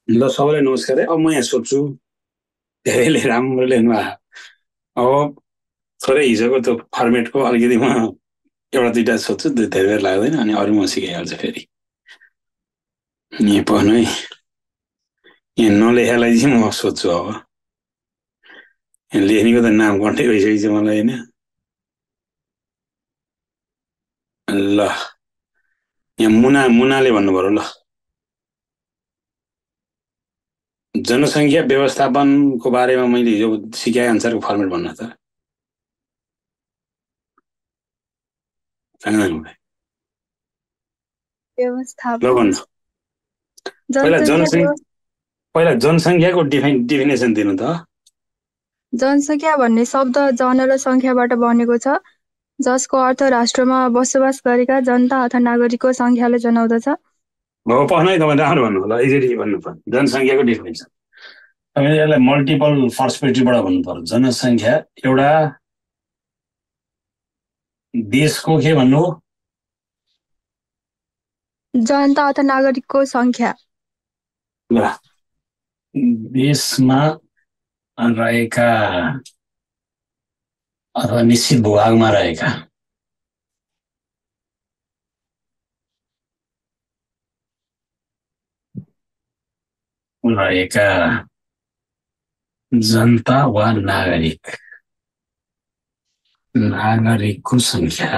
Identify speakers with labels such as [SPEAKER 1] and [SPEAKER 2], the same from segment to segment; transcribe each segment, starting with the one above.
[SPEAKER 1] ल सबैलाई नमस्कार है। अब म यहाँ सोध्छु, धेरैले राम्रो लेख्नुभयो। अब थोरै हिजोको त्यो फर्मेटको अलिकति म एउटा दुइटा सोध्छु, धेरै बेर लाग्दैन, अनि अरू म सिकाइहाल्छु फेरि। यहाँ पढ्नु है, यहाँ नलेखालाई चाहिँ म सोध्छु। अब यहाँ लेख्नेको त नाम कन्ठै भइसकेको छ मलाई, होइन? ल यहाँ मुनाले भन्नु पर्यो। ल, जनसङ्ख्या व्यवस्थापनको बारेमा मैले हिजो सिकाए अनुसारको फर्मेट भन्नु त। ल
[SPEAKER 2] व्यवस्थापन
[SPEAKER 1] भन्नु। पहिला
[SPEAKER 2] जनसङ्ख्या
[SPEAKER 1] जनसङ्ख्या पहिला जनसङ्ख्याको डिफिनेसन दिनु त।
[SPEAKER 2] जनसङ्ख्या भन्ने शब्द जन र सङ्ख्याबाट बनेको छ, जसको अर्थ राष्ट्रमा बसोबास गरेका जनता अथवा नागरिकको सङ्ख्याले जनाउँदछ।
[SPEAKER 1] हो, पढ्नु है, तपाईँ राम्रो भन्नु होला, एक्ज्याक्टली भन्नु पर्यो जनसङ्ख्याको डिफिनेसन। तपाईँले यसलाई मल्टिपल पर्सपेक्टिभबाट भन्नु पर्यो। जनसङ्ख्या एउटा देशको के भन्नु हो?
[SPEAKER 2] जनता अथवा नागरिकको सङ्ख्या।
[SPEAKER 1] ल, देशमा रहेका अथवा निश्चित भूभागमा रहेका जनता वा नागरिकको सङ्ख्या।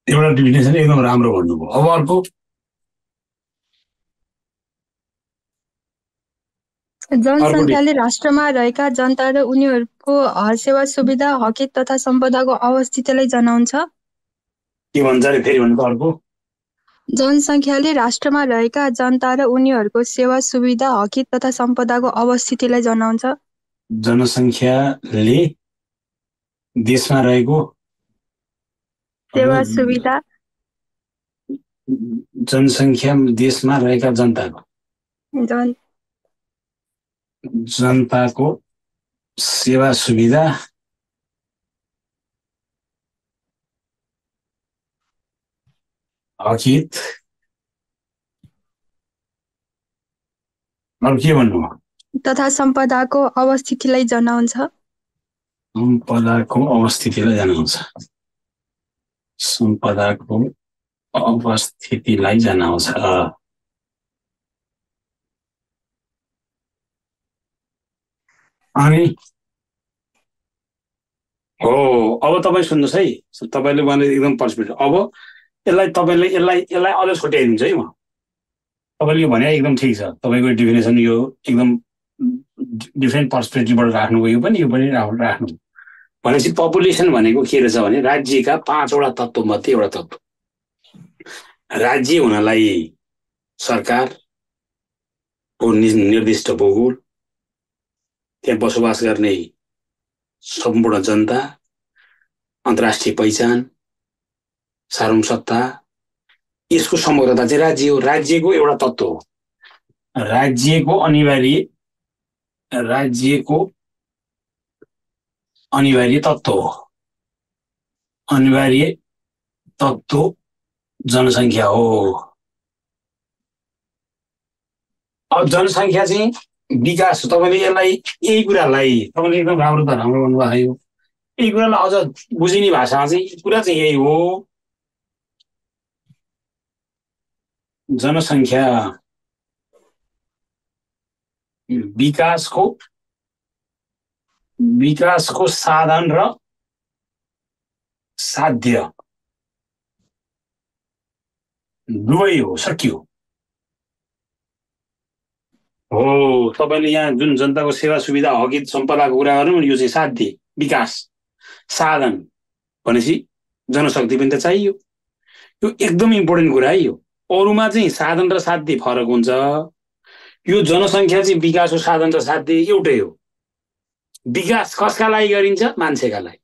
[SPEAKER 1] एउटा डिफिनेसन एकदम राम्रो भन्नुभयो। अब अर्को,
[SPEAKER 2] जनसङ्ख्याले राष्ट्रमा रहेका जनता र उनीहरूको सेवा सुविधा, हकित तथा सम्पदाको अवस्थितिलाई जनाउँछ।
[SPEAKER 1] के भन्छ अरे, फेरि भन्नु त अर्को।
[SPEAKER 2] जनसङ्ख्याले राष्ट्रमा रहेका जनता र उनीहरूको सेवा सुविधा, हकित तथा सम्पदाको अवस्थितिलाई जनाउँछ।
[SPEAKER 1] जनसङ्ख्याले देशमा रहेको
[SPEAKER 2] सेवा सुविधा,
[SPEAKER 1] जनसङ्ख्या देशमा रहेका जनताको सेवा सुविधा, हकित, अरू के भन्नु
[SPEAKER 2] तथा सम्पदाको अवस्थितिलाई जनाउँछ।
[SPEAKER 1] सम्पदाको अवस्थितिलाई जनाउँछ। अनि हो, अब तपाईँ सुन्नुहोस् है, तपाईँले भने एकदम पर्सपेक्टिभ। अब यसलाई अझ छुट्याइदिन्छु है म। तपाईँले यो भने एकदम ठिक छ, तपाईँको डिफिनेसन यो एकदम डिफ्रेन्ट पर्सपेक्टिभबाट राख्नुको, यो पनि राख्नु। भनेपछि पपुलेसन भनेको के रहेछ भने राज्यका 5वटा तत्त्व मध्ये एउटा तत्त्व। राज्य हुनलाई सरकारको निर्दिष्ट भूगोल, त्यहाँ बसोबास गर्ने सम्पूर्ण जनता, अन्तर्राष्ट्रिय पहिचान, सार्वभौम सत्ता, यसको समग्रता चाहिँ राज्य हो। राज्यको एउटा तत्त्व हो। राज्यको अनिवार्य तत्त्व हो। अनिवार्य तत्त्व जनसङ्ख्या हो। अब जनसङ्ख्या चाहिँ विकास, तपाईँले यही कुरालाई तपाईँले एकदम राम्रो भन्नुभयो। यही कुरालाई अझ बुझिने भाषामा चाहिँ कुरा चाहिँ यही हो। जनसङ्ख्या विकासको साधन र साध्य दुवै हो। सकियो हो। तपाईँले यहाँ जुन जनताको सेवा सुविधा, हकित, सम्पदाको कुरा गर्नु, यो चाहिँ साध्य, विकास, साधन भनेपछि जनशक्ति पनि त चाहियो। यो एकदम इम्पोर्टेन्ट कुरा है। यो अरूमा चाहिँ साधन र साध्य फरक हुन्छ। यो जनसङ्ख्या चाहिँ विकासको साधन र साध्य एउटै हो। विकास कसका लागि गरिन्छ? मान्छेका लागि।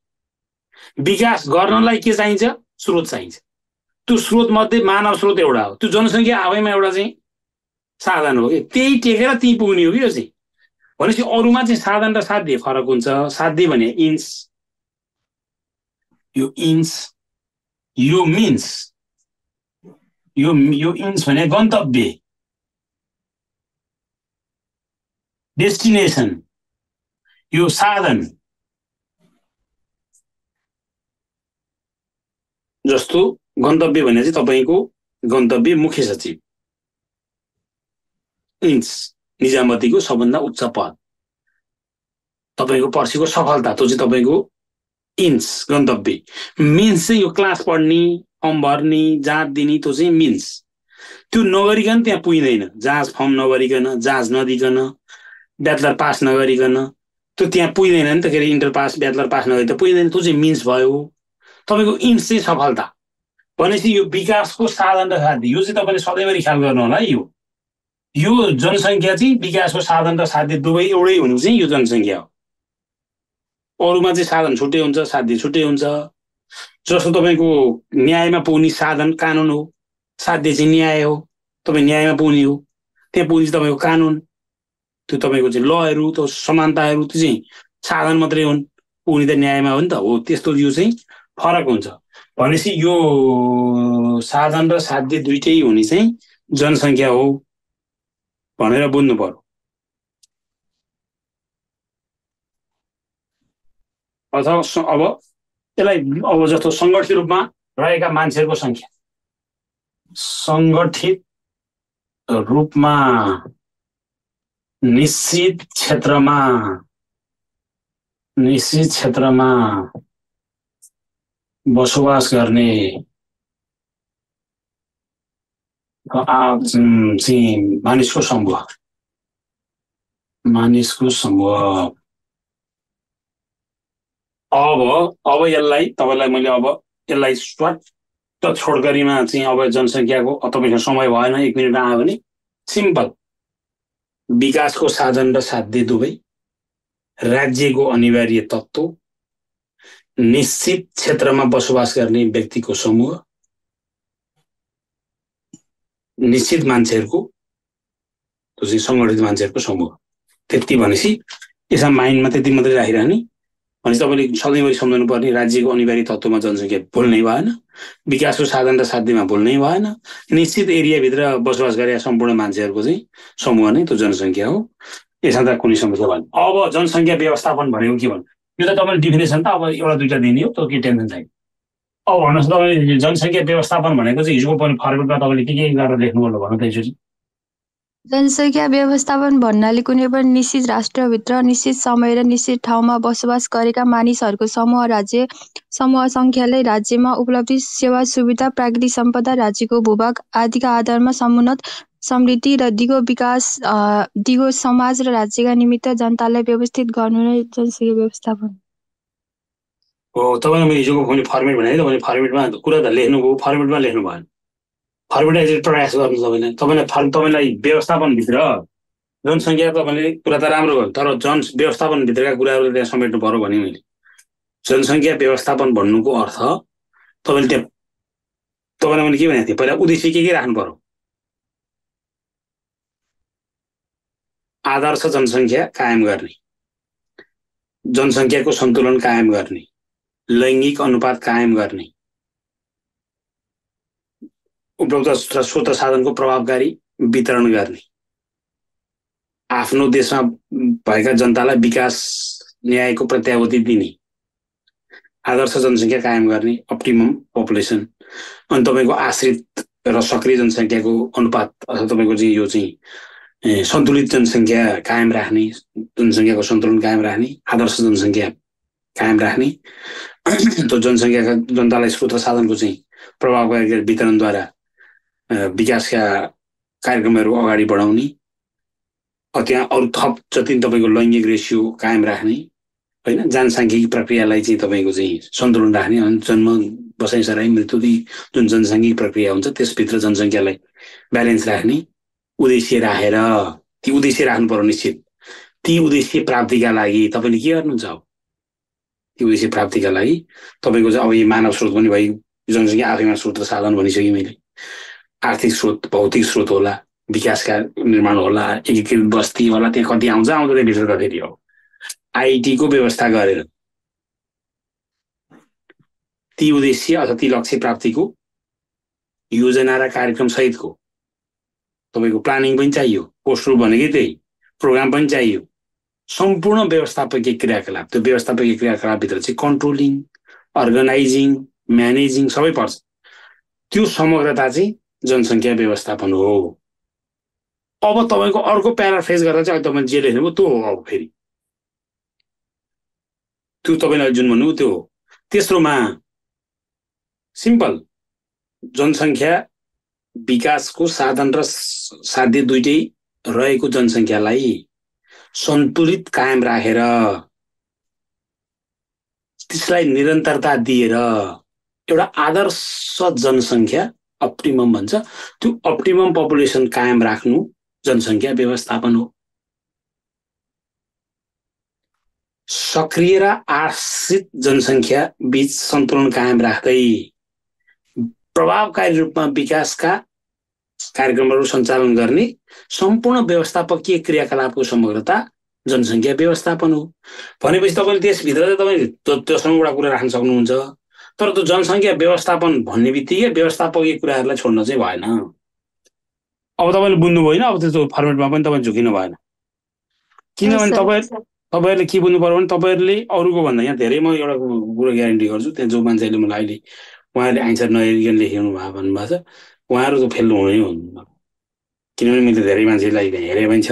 [SPEAKER 1] विकास गर्नलाई के चाहिन्छ? स्रोत चाहिन्छ। त्यो स्रोत मध्ये मानव स्रोत एउटा हो। त्यो जनसङ्ख्या आफैमा एउटा चाहिँ साधन हो कि, त्यही टेकेर त्यही पुग्ने हो कि यो चाहिँ। भनेपछि अरूमा चाहिँ साधन र साध्य फरक हुन्छ। साध्य भने इन्च, यो इन्च भने गन्तव्य, डेस्टिनेसन यो साधन जस्तो गन्तव्य भने चाहिँ तपाईको गन्तव्य मुख्य सचिव इन्च निजामतीको सबभन्दा उच्च पद तपाईको पर्सिको सफलता त्यो चाहिँ तपाईको इन्च गन्तव्य मिन्स चाहिँ यो क्लास पढ्ने फर्म भर्ने जाँच दिने त्यो चाहिँ मिन्स त्यो नगरिकन त्यहाँ पुगिँदैन जाँच फर्म नगरिकन जाँच नदिकन ब्याचलर पास नगरिकन त्यो त्यहाँ पुगिँदैन नि त के अरे इन्टर पास ब्याचलर पास नगरी त पुगिँदैन त्यो चाहिँ मिन्स भयो तपाईको इन्च चाहिँ सफलता भनेपछि यो विकासको साधन र साध्य यो चाहिँ तपाईँले सधैँभरि ख्याल गर्नु होला यो जनसङ्ख्या चाहिँ विकासको साधन र साध्य दुवै एउटै हुनु चाहिँ यो जनसङ्ख्या हो अरूमा चाहिँ साधन छुट्टै हुन्छ साध्य छुट्टै हुन्छ जस्तो तपाईँको न्यायमा पुग्ने साधन कानुन हो साध्य चाहिँ न्याय हो तपाईँ न्यायमा पुग्ने हो त्यहाँ पुग्ने तपाईँको कानुन त्यो तपाईँको चाहिँ लहरू त्यो समानताहरू त्यो चाहिँ साधन मात्रै हुन् पुग्ने त न्यायमा हो नि त हो त्यस्तो यो चाहिँ फरक हुन्छ भनेपछि यो साधन र साध्य दुइटै हुने चाहिँ जनसङ्ख्या हो भनेर बुझ्नु पर्यो अथवा अब यसलाई अब जस्तो सङ्गठित रूपमा रहेका मान्छेहरूको सङ्ख्या सङ्गठित रूपमा निश्चित क्षेत्रमा बसोबास गर्ने मानिसको समूह अब यसलाई तपाईलाई मैले अब यसलाई स्वाट छोडकरीमा चाहिँ अब जनसङ्ख्याको तपाईसँग समय भएन 1 मिनेट आयो भने सिम्पल विकासको साधन र साध्य दुवै राज्यको अनिवार्य तत्त्व निश्चित क्षेत्रमा बसोबास गर्ने व्यक्तिको समूह निश्चित मान्छेहरूको त्यो चाहिँ सङ्गठित मान्छेहरूको समूह त्यति भनेपछि यसमा माइन्डमा त्यति मात्रै राखिरहने भनेपछि तपाईँले सधैँभरि सम्झाउनु पर्ने राज्यको अनिवार्य तत्त्वमा जनसङ्ख्या भुल्नै भएन विकासको साधन र साध्यमा भुल्नै भएन निश्चित एरियाभित्र बसोबास गरेका सम्पूर्ण मान्छेहरूको चाहिँ समूह नै त्यो जनसङ्ख्या हो यसमा त कुनै समस्या भएन अब जनसङ्ख्या व्यवस्थापन भनेको के भन्नु यो त तपाईँले डिफिनेसन त अब एउटा दुईटा दिने हो त्यो के टेन्सन छैन अब भन्नुहोस् तपाईँले जनसङ्ख्या व्यवस्थापन भनेको चाहिँ हिजोको पनि फर्मेटमा तपाईँले के गरेर लेख्नुभयो भन्नु त यसरी
[SPEAKER 2] जनसङ्ख्या व्यवस्थापन भन्नाले कुनै पनि निश्चित राष्ट्रभित्र निश्चित समय र निश्चित ठाउँमा बसोबास गरेका मानिसहरूको समूह राज्य समूह सङ्ख्याले राज्यमा उपलब्ध सेवा सुविधा प्राकृतिक सम्पदा राज्यको भूभाग आदिका आधारमा समुन्नत समृद्धि र दिगो विकास दिगो समाज र राज्यका निमित्त जनतालाई व्यवस्थित गर्नु नै जनसङ्ख्या व्यवस्थापन
[SPEAKER 1] हो तपाईँले मैले हिजोको फर्मेट भने तपाईँले फर्मेटमा कुरा त लेख्नुभयो फर्मेटमा लेख्नु भएन फर्मेट प्रयास गर्नु तपाईँलाई व्यवस्थापनभित्र जनसङ्ख्या तपाईँले कुरा त राम्रो गर्नु तर व्यवस्थापनभित्रका कुराहरू त्यहाँ समेट्नु पर्यो भने मैले जनसङ्ख्या व्यवस्थापन भन्नुको अर्थ तपाईँले त्यहाँ तपाईँलाई मैले के भनेको थिएँ पहिला उद्देश्य के राख्नु पर्यो आदर्श जनसङ्ख्या कायम गर्ने जनसङ्ख्याको सन्तुलन कायम गर्ने लैङ्गिक अनुपात कायम गर्ने उपलब्ध स्रोत साधनको प्रभावकारी वितरण गर्ने आफ्नो देशमा भएका जनतालाई विकास न्यायको प्रत्याभूति दिने आदर्श जनसङ्ख्या कायम गर्ने अप्टिमम पपुलेसन अनि तपाईँको आश्रित र सक्रिय जनसङ्ख्याको अनुपात अथवा तपाईँको चाहिँ यो चाहिँ सन्तुलित जनसङ्ख्या कायम राख्ने जनसङ्ख्याको सन्तुलन कायम राख्ने आदर्श जनसङ्ख्या कायम राख्ने त्यो जनसङ्ख्याका जनतालाई स्रोत साधनको चाहिँ प्रभावकारी वितरणद्वारा विकासका कार्यक्रमहरू अगाडि बढाउने त्यहाँ अरू थप जति तपाईँको लैङ्गिक रेसियो कायम राख्ने होइन जनसाङ्ख्यिक प्रक्रियालाई चाहिँ तपाईँको चाहिँ सन्तुलन राख्ने अनि जन्म बसाइ सराई मृत्यु जुन जनसाङ्ख्यिक प्रक्रिया हुन्छ त्यसभित्र जनसङ्ख्यालाई ब्यालेन्स राख्ने उद्देश्य राखेर ती उद्देश्य राख्नु पर्यो निश्चित ती उद्देश्य प्राप्तिका लागि तपाईँले के गर्नुहुन्छ अब ती उद्देश्य प्राप्तिका लागि तपाईँको चाहिँ अब यो मानव स्रोत पनि भयो जनसङ्ख्या आफैमा स्रोत र साधन भनिसकेँ मैले आर्थिक स्रोत भौतिक स्रोत होला विकासका निर्माण होला एकीकृत बस्ती होला त्यहाँ कति आउँदैन भित्र कति हो आइटीको व्यवस्था गरेर ती उद्देश्य अथवा ती लक्ष्य प्राप्तिको योजना र कार्यक्रम सहितको तपाईँको प्लानिङ पनि चाहियो पोस्ट रूप भनेकै त्यही प्रोग्राम पनि चाहियो सम्पूर्ण व्यवस्थापकीय क्रियाकलाप, त्यो व्यवस्थापकीय क्रियाकलापभित्र चाहिँ कन्ट्रोलिङ, अर्गनाइजिङ, म्यानेजिङ सबै पर्छ। त्यो समग्रता चाहिँ जनसङ्ख्या व्यवस्थापन हो। अब तपाईँको अर्को प्याराफ्रेज गर्दा चाहिँ तपाईँले जे लेख्नुभयो त्यो हो। अब फेरि त्यो तपाईँले जुन भन्नुभयो त्यो हो। तेस्रोमा सिम्पल, जनसङ्ख्या विकासको साधन र साध्य दुइटै रहेको जनसङ्ख्यालाई सन्तुलित कायम राखेर त्यसलाई निरन्तरता दिएर एउटा आदर्श जनसङ्ख्या, अप्टिमम भन्छ, त्यो अप्टिमम पपुलेसन कायम राख्नु जनसङ्ख्या व्यवस्थापन हो। सक्रिय र आश्रित जनसङ्ख्या बीच सन्तुलन कायम राख्दै प्रभावकारी रूपमा विकासका कार्यक्रमहरू सञ्चालन गर्ने सम्पूर्ण व्यवस्थापकीय क्रियाकलापको समग्रता जनसङ्ख्या व्यवस्थापन हो। भनेपछि तपाईँले त्यसभित्र चाहिँ तपाईँले त्योसँग एउटा कुरा राख्न सक्नुहुन्छ, तर त्यो जनसङ्ख्या व्यवस्थापन भन्ने बित्तिकै व्यवस्थापकीय कुराहरूलाई छोड्न चाहिँ भएन। अब तपाईँले बुझ्नुभयो होइन? अब त्यस्तो फर्मेटमा पनि तपाईँ झुकिनु भएन, किनभने तपाईँहरूले के बुझ्नु पर्यो भने तपाईँहरूले अरूको भन्दा यहाँ धेरै, म एउटा कुरो ग्यारेन्टी गर्छु, त्यहाँ जो मान्छेले मलाई अहिले उहाँले आन्सर नहेरिकन लेखिनु भयो भन्नुभएको छ, उहाँहरू त फेल्नु हुनै हुनु, किनभने मैले धेरै मान्छेलाई हेरे पनि छ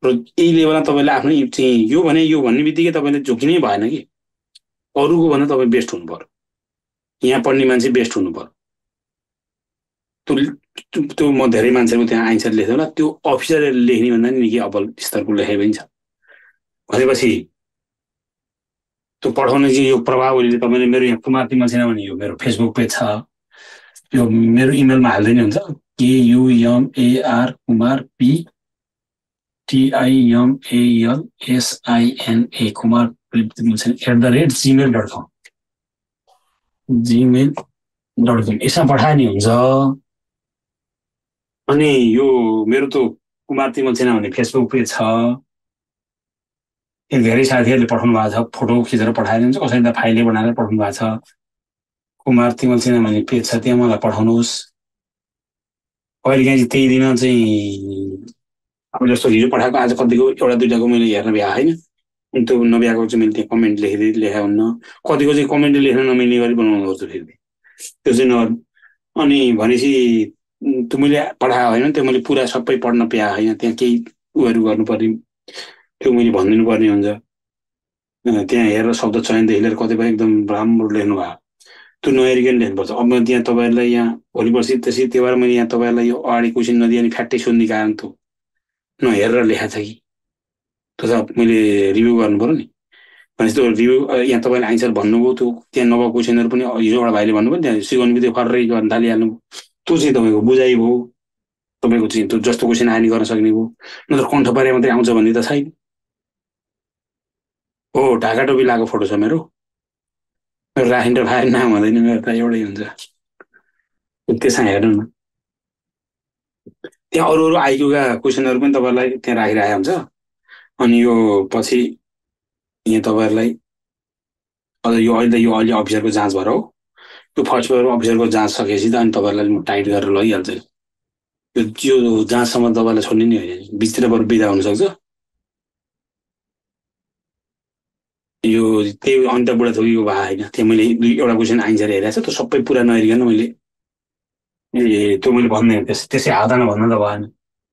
[SPEAKER 1] र यही लेभलमा तपाईँले आफ्नो चाहिँ यो भन्ने बित्तिकै तपाईँले झुकिनै भएन कि अरूको भन्दा तपाईँ बेस्ट हुनु पर्यो, यहाँ पढ्ने मान्छे बेस्ट हुनु पर्यो। त्यो म धेरै मान्छेको त्यहाँ आन्सर लेख्दैन होला, त्यो अफिसरले लेख्ने भन्दा नि निकै अब्बल स्तरको लेखे पनि छ। भनेपछि त्यो पढाउने चाहिँ यो प्रभावले तपाईँले मेरो यहाँ कुमार तिमल सिन्हा भने यो मेरो फेसबुक पेज छ, यो मेरो इमेलमा हाल्दै नि हुन्छ, KUMAR Kumar PTIMALSINA Kumar @gmail.com यसमा पठाए नि हुन्छ। अनि यो मेरो त कुमार तिमल सिन्हा भन्ने फेसबुक पेज छ, धेरै साथीहरूले पठाउनु भएको छ, फोटो खिचेर पठाइदिन्छ, कसैले त फाइलै बनाएर पठाउनु भएको छ। कुमार तिमल सिन्हा भन्ने पेज छ, त्यहाँ मलाई पठाउनुहोस्। कहिलेकाहीँ त्यही दिन चाहिँ अब जस्तो हिजो पठाएको आज कतिको एउटा दुइटाको मैले हेर्न भ्या होइन, अनि त्यो नभ्याएको चाहिँ मैले त्यहाँ कमेन्ट लेखा हुन्न, कतिको चाहिँ कमेन्ट लेख्न नमिल्ने गरी बनाउनु पर्छ, फेरि त्यो चाहिँ नगर्नु। अनि भनेपछि त्यो मैले पढाएको होइन, त्यो मैले पुरा सबै पढ्न पाएँ होइन, त्यहाँ केही उयोहरू गर्नुपर्ने, त्यो मैले भनिदिनु पर्ने हुन्छ। त्यहाँ हेरेर शब्द चयनदेखि लिएर कतिपय एकदम राम्रो लेख्नु भयो, त्यो नहेरिकन लेख्नुपर्छ। अब म त्यहाँ तपाईँहरूलाई यहाँ भोलि पर्सि त्यसै त्यो भएर मैले यहाँ तपाईँहरूलाई यो अगाडि क्वेसन नदिएँ अनि फ्याट्टै सोध्ने कारण त्यो नहेरेर लेखा छ कि, त्यो त मैले रिभ्यू गर्नु पऱ्यो नि। भनेपछि त्यो रिभ्यू यहाँ तपाईँले आन्सर भन्नुभयो, त्यो त्यहाँ नभएको क्वेसनहरू पनि हिजो एउटा भाइले भन्नुभयो, त्यहाँ सिकाउनु बित्तिकै फर्रै गर्न थालिहाल्नु, त्यो चाहिँ तपाईँको बुझाइ भयो, तपाईँको चाहिँ त्यो जस्तो क्वेसन आयो नि गर्न सक्ने भयो, नत्र कण्ठ पारे मात्रै आउँछ भन्ने त छैन। हो ढाका टोपी लगाएको फोटो छ मेरो राखिन्छ भाइ, नाम हुँदैन मेरो त एउटै हुन्छ, त्यसमा हेर्नु न। त्यहाँ अरू आइक्यूका क्वेसनहरू पनि तपाईँहरूलाई त्यहाँ राखिरहेको हुन्छ। अनि यो पछि यहाँ तपाईँहरूलाई अझ यो अहिले अफिसरको जाँच भएर हो, यो फर्स्ट अफिसरको जाँच सकेपछि त अनि तपाईँहरूलाई म टाइट गरेर लगिहाल्छ। यो जाँचसम्म तपाईँलाई छोड्ने नि होइन, बिचतिर बरु बिदा हुनसक्छ। यो त्यही अन्त बुढाथोकीको भए होइन, त्यहाँ मैले एउटा क्वेसन आन्सर हेरेको छ, त्यो सबै पुरा नहेरिकन मैले त्यो मैले भन्दैन, त्यसै हातामा भन्न त भएन।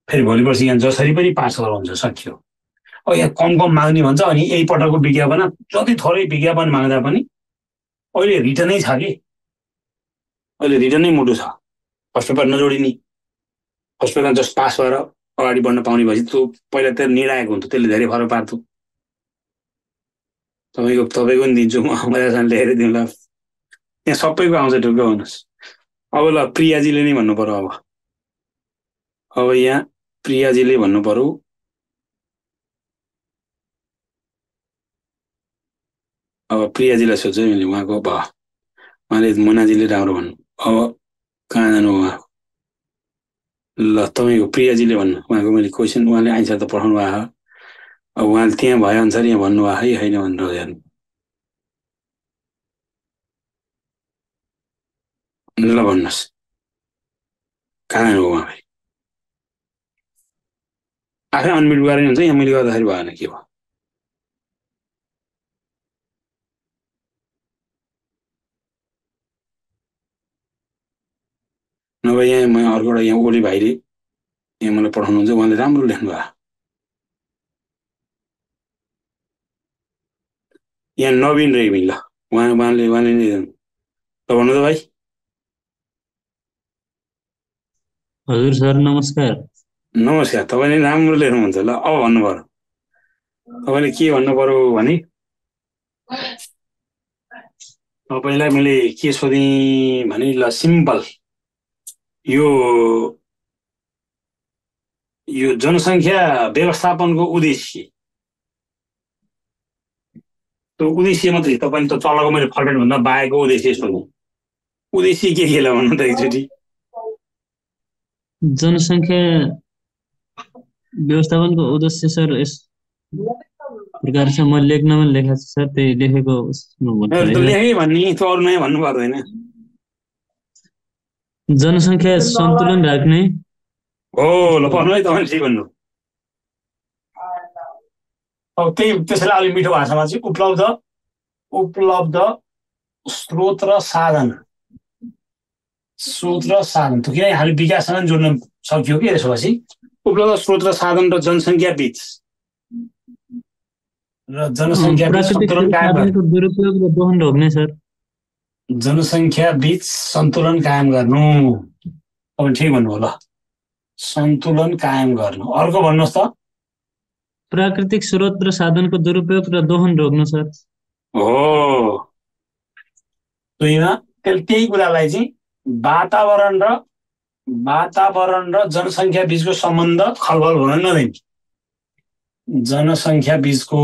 [SPEAKER 1] फेरि भोलि पर्सि यहाँ जसरी पनि पास गराउँछ सकियो। अब यहाँ कम माग्ने भन्छ, अनि यही पटकको विज्ञापन जति थोरै विज्ञापन माग्दा पनि अहिले रिटर्नै छ कि, अहिले रिटर्नै मुटु छ, फर्स्ट पेपर नजोडिने, फर्स्ट पेपर जस्ट पास भएर अगाडि बढ्न पाउने भएपछि त्यो पहिला त्यो निर्णायक हुन्थ्यो, त्यसले धेरै फरक पार्थ्यो। तपाईँको नि दिन्छु म, मजासँग लेखेर दिउँला, त्यहाँ सबैको आउँछ, ढुक्क हुनुहोस्। अब ल प्रियाजीले नै भन्नु पर्यो, अब यहाँ प्रियाजीले भन्नु पर्यो, अब प्रियाजीलाई सोध्छु मैले, उहाँको भयो, उहाँले मुनाजीले राम्रो भन्नु, अब कहाँ जानु उहाँ, ल तपाईँको प्रियाजीले भन्नु, उहाँको मैले क्वेसन उहाँले आन्सर त पठाउनु भएको, अब उहाँले त्यहाँ भए अनुसार यहाँ भन्नुभयो है होइन भनेर हेर्नु। ल भन्नुहोस् कहाँ जानु उहाँ, फेरि आफै अनम्युट गरेर हुन्छ, यहाँ मैले गर्दाखेरि भएन, के भयो? यहाँ म अर्को एउटा यहाँ ओली भाइले यहाँ मलाई पठाउनुहुन्छ, उहाँले राम्रो लेख्नुभयो। यहाँ नवीन रेग्मी, ल उहाँले नै त भन्नु त भाइ।
[SPEAKER 3] हजुर सर नमस्कार।
[SPEAKER 1] नमस्कार, तपाईँले राम्रो लेख्नुहुन्छ। ल अब भन्नु पर्यो, तपाईँले के भन्नु पर्यो भने तपाईँलाई मैले के सोधेँ भने ल सिम्पल यो जनसङ्ख्या व्यवस्थापनको उद्देश्य, त्यो उद्देश्य मात्रै तपाईँले त तलको मैले फर्मेट भन्दा बाहेकको उद्देश्य सोध्नु। उद्देश्य के ल भन्नु त एकचोटि।
[SPEAKER 3] जनसङ्ख्या व्यवस्थापनको उद्देश्य सर यस प्रकार छ, म लेख्नमा लेखेको छु सर, त्यही लेखेको
[SPEAKER 1] लेखेँ भन्ने त्यो अरू नयाँ भन्नु पर्दैन।
[SPEAKER 3] जनसङ्ख्या सन्तुलन राख्ने
[SPEAKER 1] हो। ल भन्नु है, तपाईँले ठिक भन्नु। अब त्यही त्यसैलाई अलिक मिठो भाषामा चाहिँ उपलब्ध स्रोत र साधन त किन हामी विकाससँग जोड्न सक्यो कि यसपछि उपलब्ध स्रोत र साधन र जनसङ्ख्या बीच सन्तुलन कायम गर्नु।
[SPEAKER 3] दुरुपयोग र दोहन रोक्ने सर।
[SPEAKER 1] जनसङ्ख्या बीच सन्तुलन कायम गर्नु, अब ठिक भन्नु ल, सन्तुलन कायम गर्नु। अर्को भन्नुहोस् त।
[SPEAKER 3] प्राकृतिक स्रोत र साधनको दुरुपयोग र दोहन रोक्नु सर।
[SPEAKER 1] हो, त्यही कुरालाई चाहिँ वातावरण र जनसङ्ख्या बीचको सम्बन्ध खलबल हुन नदिने। जनसङ्ख्या बीचको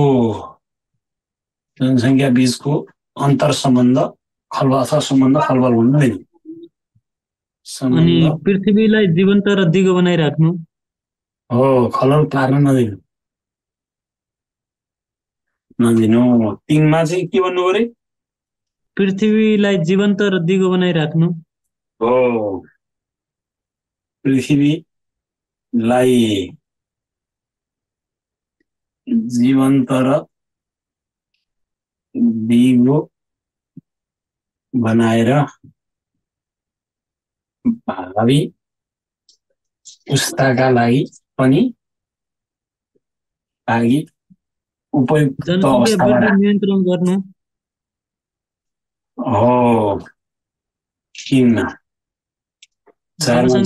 [SPEAKER 1] अन्तर सम्बन्ध खलबल हुन नदिने।
[SPEAKER 3] अनि पृथ्वीलाई जीवन्त र दिगो बनाइराख्नु।
[SPEAKER 1] हो, खलल पार्न नदिनु। 3मा चाहिँ के भन्नु पर्यो?
[SPEAKER 3] पृथ्वीलाई जीवन्त र दिगो बनाइराख्नु।
[SPEAKER 1] हो, पृथ्वीलाई जीवन्त र दिगो बनाएर भावी पुस्ताका लागि पनि उपयुक्त अवस्थामा
[SPEAKER 3] नियन्त्रण गर्नु।
[SPEAKER 1] हो, 3मा। 4मा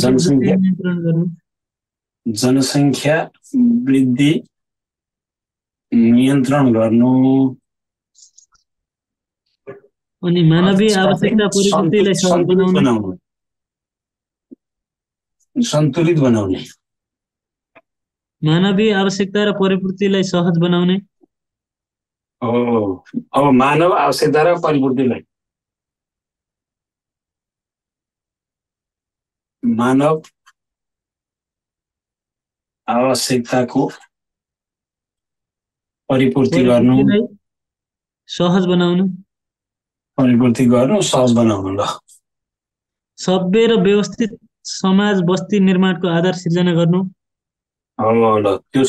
[SPEAKER 1] जनसङ्ख्या वृद्धि नियन्त्रण गर्नु।
[SPEAKER 3] अनि मानवीय आवश्यकता परिपूर्तिलाई
[SPEAKER 1] सन्तुलित बनाउने।
[SPEAKER 3] मानवीय आवश्यकता र परिपूर्तिलाई सहज बनाउने।
[SPEAKER 1] हो, अब मानव आवश्यकता र परिपूर्तिलाई मानव आवश्यकताको परिपूर्ति गर्नु,
[SPEAKER 3] सहज बनाउनु।
[SPEAKER 1] ल।
[SPEAKER 3] सभ्य र व्यवस्थित समाज बस्ती निर्माणको आधार सिर्जना गर्नु।
[SPEAKER 1] हो, ल त्यो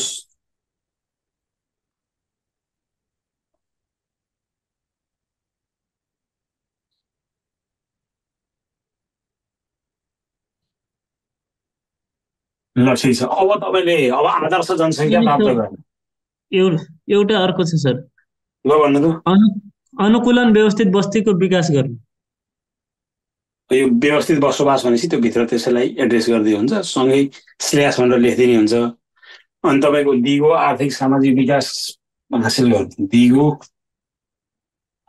[SPEAKER 1] ल ठिक छ। अब तपाईँले अब आदर्श जनसङ्ख्या प्राप्त गर्नु।
[SPEAKER 3] एउटा अर्को छ सर।
[SPEAKER 1] ल भन्नु त।
[SPEAKER 3] अनुकूलन व्यवस्थित बस्तीको विकास गर्नु।
[SPEAKER 1] यो व्यवस्थित बसोबास भनेपछि त्यो भित्र त्यसैलाई एड्रेस गर्दै हुन्छ, सँगै स्ल्यास भनेर लेखिदिने हुन्छ। अनि तपाईँको दिगो आर्थिक सामाजिक विकास हासिल गर्नु। दिगो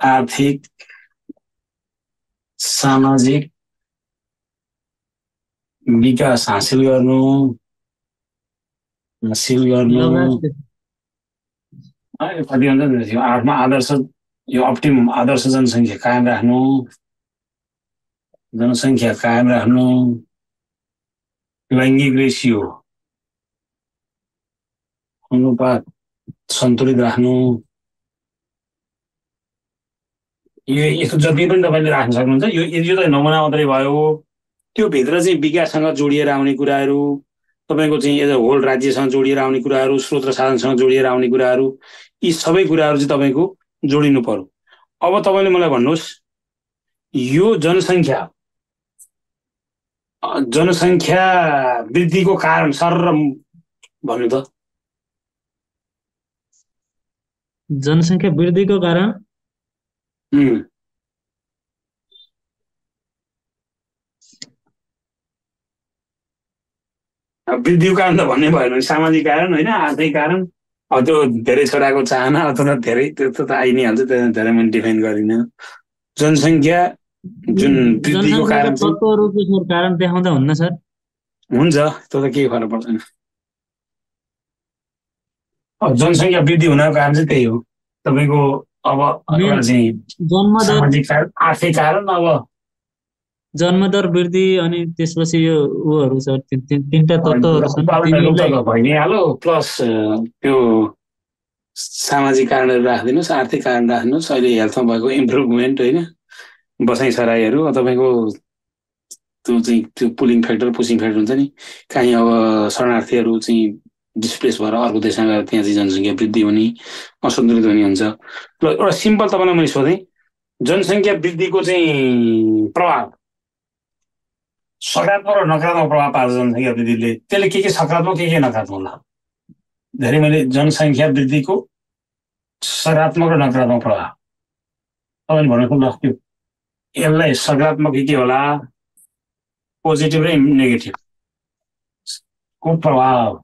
[SPEAKER 1] आर्थिक सामाजिक विकास हासिल गर्नु। कति हुन्छ 8मा आदर्श, यो अप्टिमम आदर्श जनसङ्ख्या कायम राख्नु। लैङ्गिक रेसियो अनुपात सन्तुलित राख्नु। यो यस्तो जति पनि तपाईँले राख्न सक्नुहुन्छ। यो त नमुना मात्रै भयो। त्यो भित्र चाहिँ विकाससँग जोडिएर आउने कुराहरू, तपाईँको चाहिँ एज अ होल राज्यसँग जोडिएर आउने कुराहरू, स्रोत र साधनसँग जोडिएर आउने कुराहरू, यी सबै कुराहरू चाहिँ तपाईँको जोडिनु पर्यो। अब तपाईँले मलाई भन्नुहोस्, यो जनसङ्ख्या जनसङ्ख्या वृद्धिको कारण सर भन्नु त
[SPEAKER 3] जनसङ्ख्या वृद्धिको कारण
[SPEAKER 1] वृद्धिको कारण त भन्ने भएन भने सामाजिक कारण होइन आर्थिक कारण त्यो धेरै छोराको चाहना अथवा धेरै त्यो त आइ नै हाल्छ त्यो धेरै मैले डिफाइन गरिनँ जनसङ्ख्या जुन वृद्धिको कारण
[SPEAKER 3] तत्त्वहरूको कारण देखाउँदा हुन्न सर
[SPEAKER 1] हुन्छ त्यो त केही फरक पर्दैन जनसङ्ख्या वृद्धि हुनको कारण चाहिँ त्यही हो तपाईँको अब चाहिँ सामाजिक कारण आर्थिक कारण अब
[SPEAKER 3] जन्मदर वृद्धि अनि त्यसपछि यो उहरू सर तीनटा तत्त्वहरू छन्
[SPEAKER 1] भइ नै हाल्यो प्लस त्यो सामाजिक कारणहरू राखिदिनुहोस् आर्थिक कारण राख्नुहोस् अहिले हेल्थमा भएको इम्प्रुभमेन्ट होइन बसाइ सराईहरू तपाईँको त्यो चाहिँ त्यो पुलिङ फ्याक्टर पुसिङ फ्याक्टर हुन्छ नि काहीँ अब शरणार्थीहरू चाहिँ डिस्प्लेस भएर अर्को देशमा गएर त्यहाँ चाहिँ जनसङ्ख्या वृद्धि हुने असन्तुलित हुने हुन्छ र एउटा सिम्पल तपाईँलाई मैले सोधेँ जनसङ्ख्या वृद्धिको चाहिँ प्रभाव सकारात्मक र नकारात्मक प्रभाव पार्छ जनसङ्ख्या वृद्धिले त्यसले के सकारात्मक के नकारात्मक होला धेरै मैले जनसङ्ख्या वृद्धिको सकारात्मक र नकारात्मक प्रभाव तपाईँले भनेको ल त्यो यसलाई सकारात्मक के होला पोजिटिभ र नेगेटिभ को प्रभाव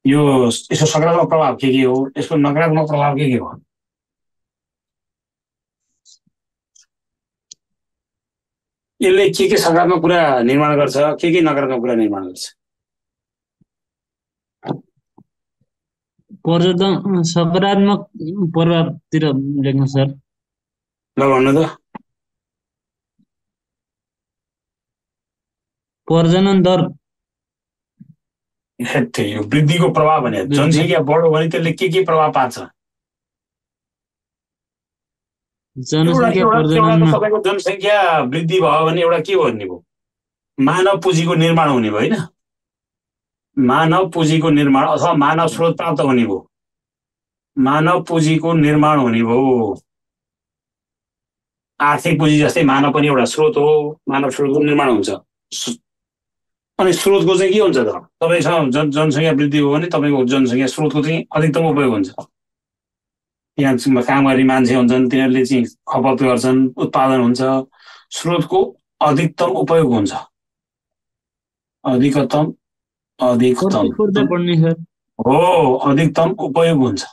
[SPEAKER 1] यो यसको सकारात्मक प्रभाव के हो यसको नकारात्मक प्रभाव के हो यसले के सकारात्मक कुरा निर्माण गर्छ के नकारात्मक कुरा निर्माण गर्छ
[SPEAKER 3] पर्यटन सकारात्मक प्रभावतिर लेख्नु सर
[SPEAKER 1] ल भन्नु त
[SPEAKER 3] प्रजनन दर
[SPEAKER 1] यो वृद्धिको प्रभाव भने जनसङ्ख्या बढ्यो भने त्यसले के प्रभाव पार्छ तपाईँको जनसङ्ख्या वृद्धि भयो भने एउटा के भन्ने भयो मानव पुँजीको निर्माण हुने भयो होइन मानव पुँजीको निर्माण अथवा मानव स्रोत प्राप्त हुने भयो मानव पुँजीको निर्माण हुने भयो आर्थिक पुँजी जस्तै मानव पनि एउटा स्रोत हो मानव स्रोतको निर्माण हुन्छ अनि स्रोतको चाहिँ के हुन्छ त तपाईँसँग जनसङ्ख्या वृद्धि हो भने तपाईँको जनसङ्ख्या स्रोतको चाहिँ अधिकतम उपयोग हुन्छ यहाँ काम गर्ने मान्छे हुन्छन् तिनीहरूले चाहिँ खपत गर्छन् उत्पादन हुन्छ स्रोतको अधिकतम उपयोग हुन्छ अधिकतम हो अधिकतम उपयोग हुन्छ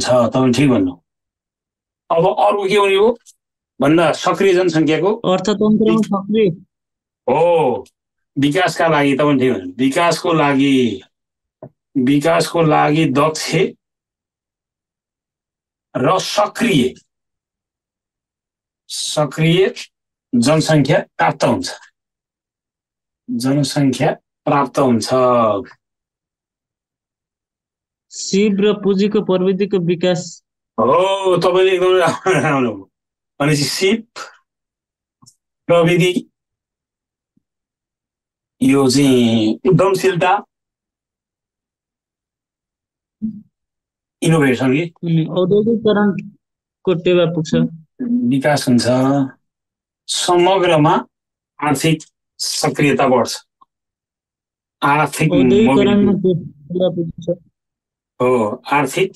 [SPEAKER 1] तपाईँ ठिक भन्नु अब अर्को के हुने हो भन्दा सक्रिय जनसङ्ख्याको
[SPEAKER 3] अर्थतन्त्रमा सक्रिय
[SPEAKER 1] हो विकासका लागि तपाईँ ठिक भन्नु विकासको लागि दक्ष र सक्रिय जनसङ्ख्या प्राप्त हुन्छ
[SPEAKER 3] सिप र पुँजीको प्रविधिको विकास
[SPEAKER 1] हो तपाईँले एकदम राम्रो भनेपछि सिप प्रविधि यो चाहिँ उद्यमशीलता इनोभेसन
[SPEAKER 3] औद्योगिकरणको टेवा पुग्छ
[SPEAKER 1] विकास हुन्छ समग्रमा आर्थिक सक्रियता बढ्छ आर्थिक आर्थिक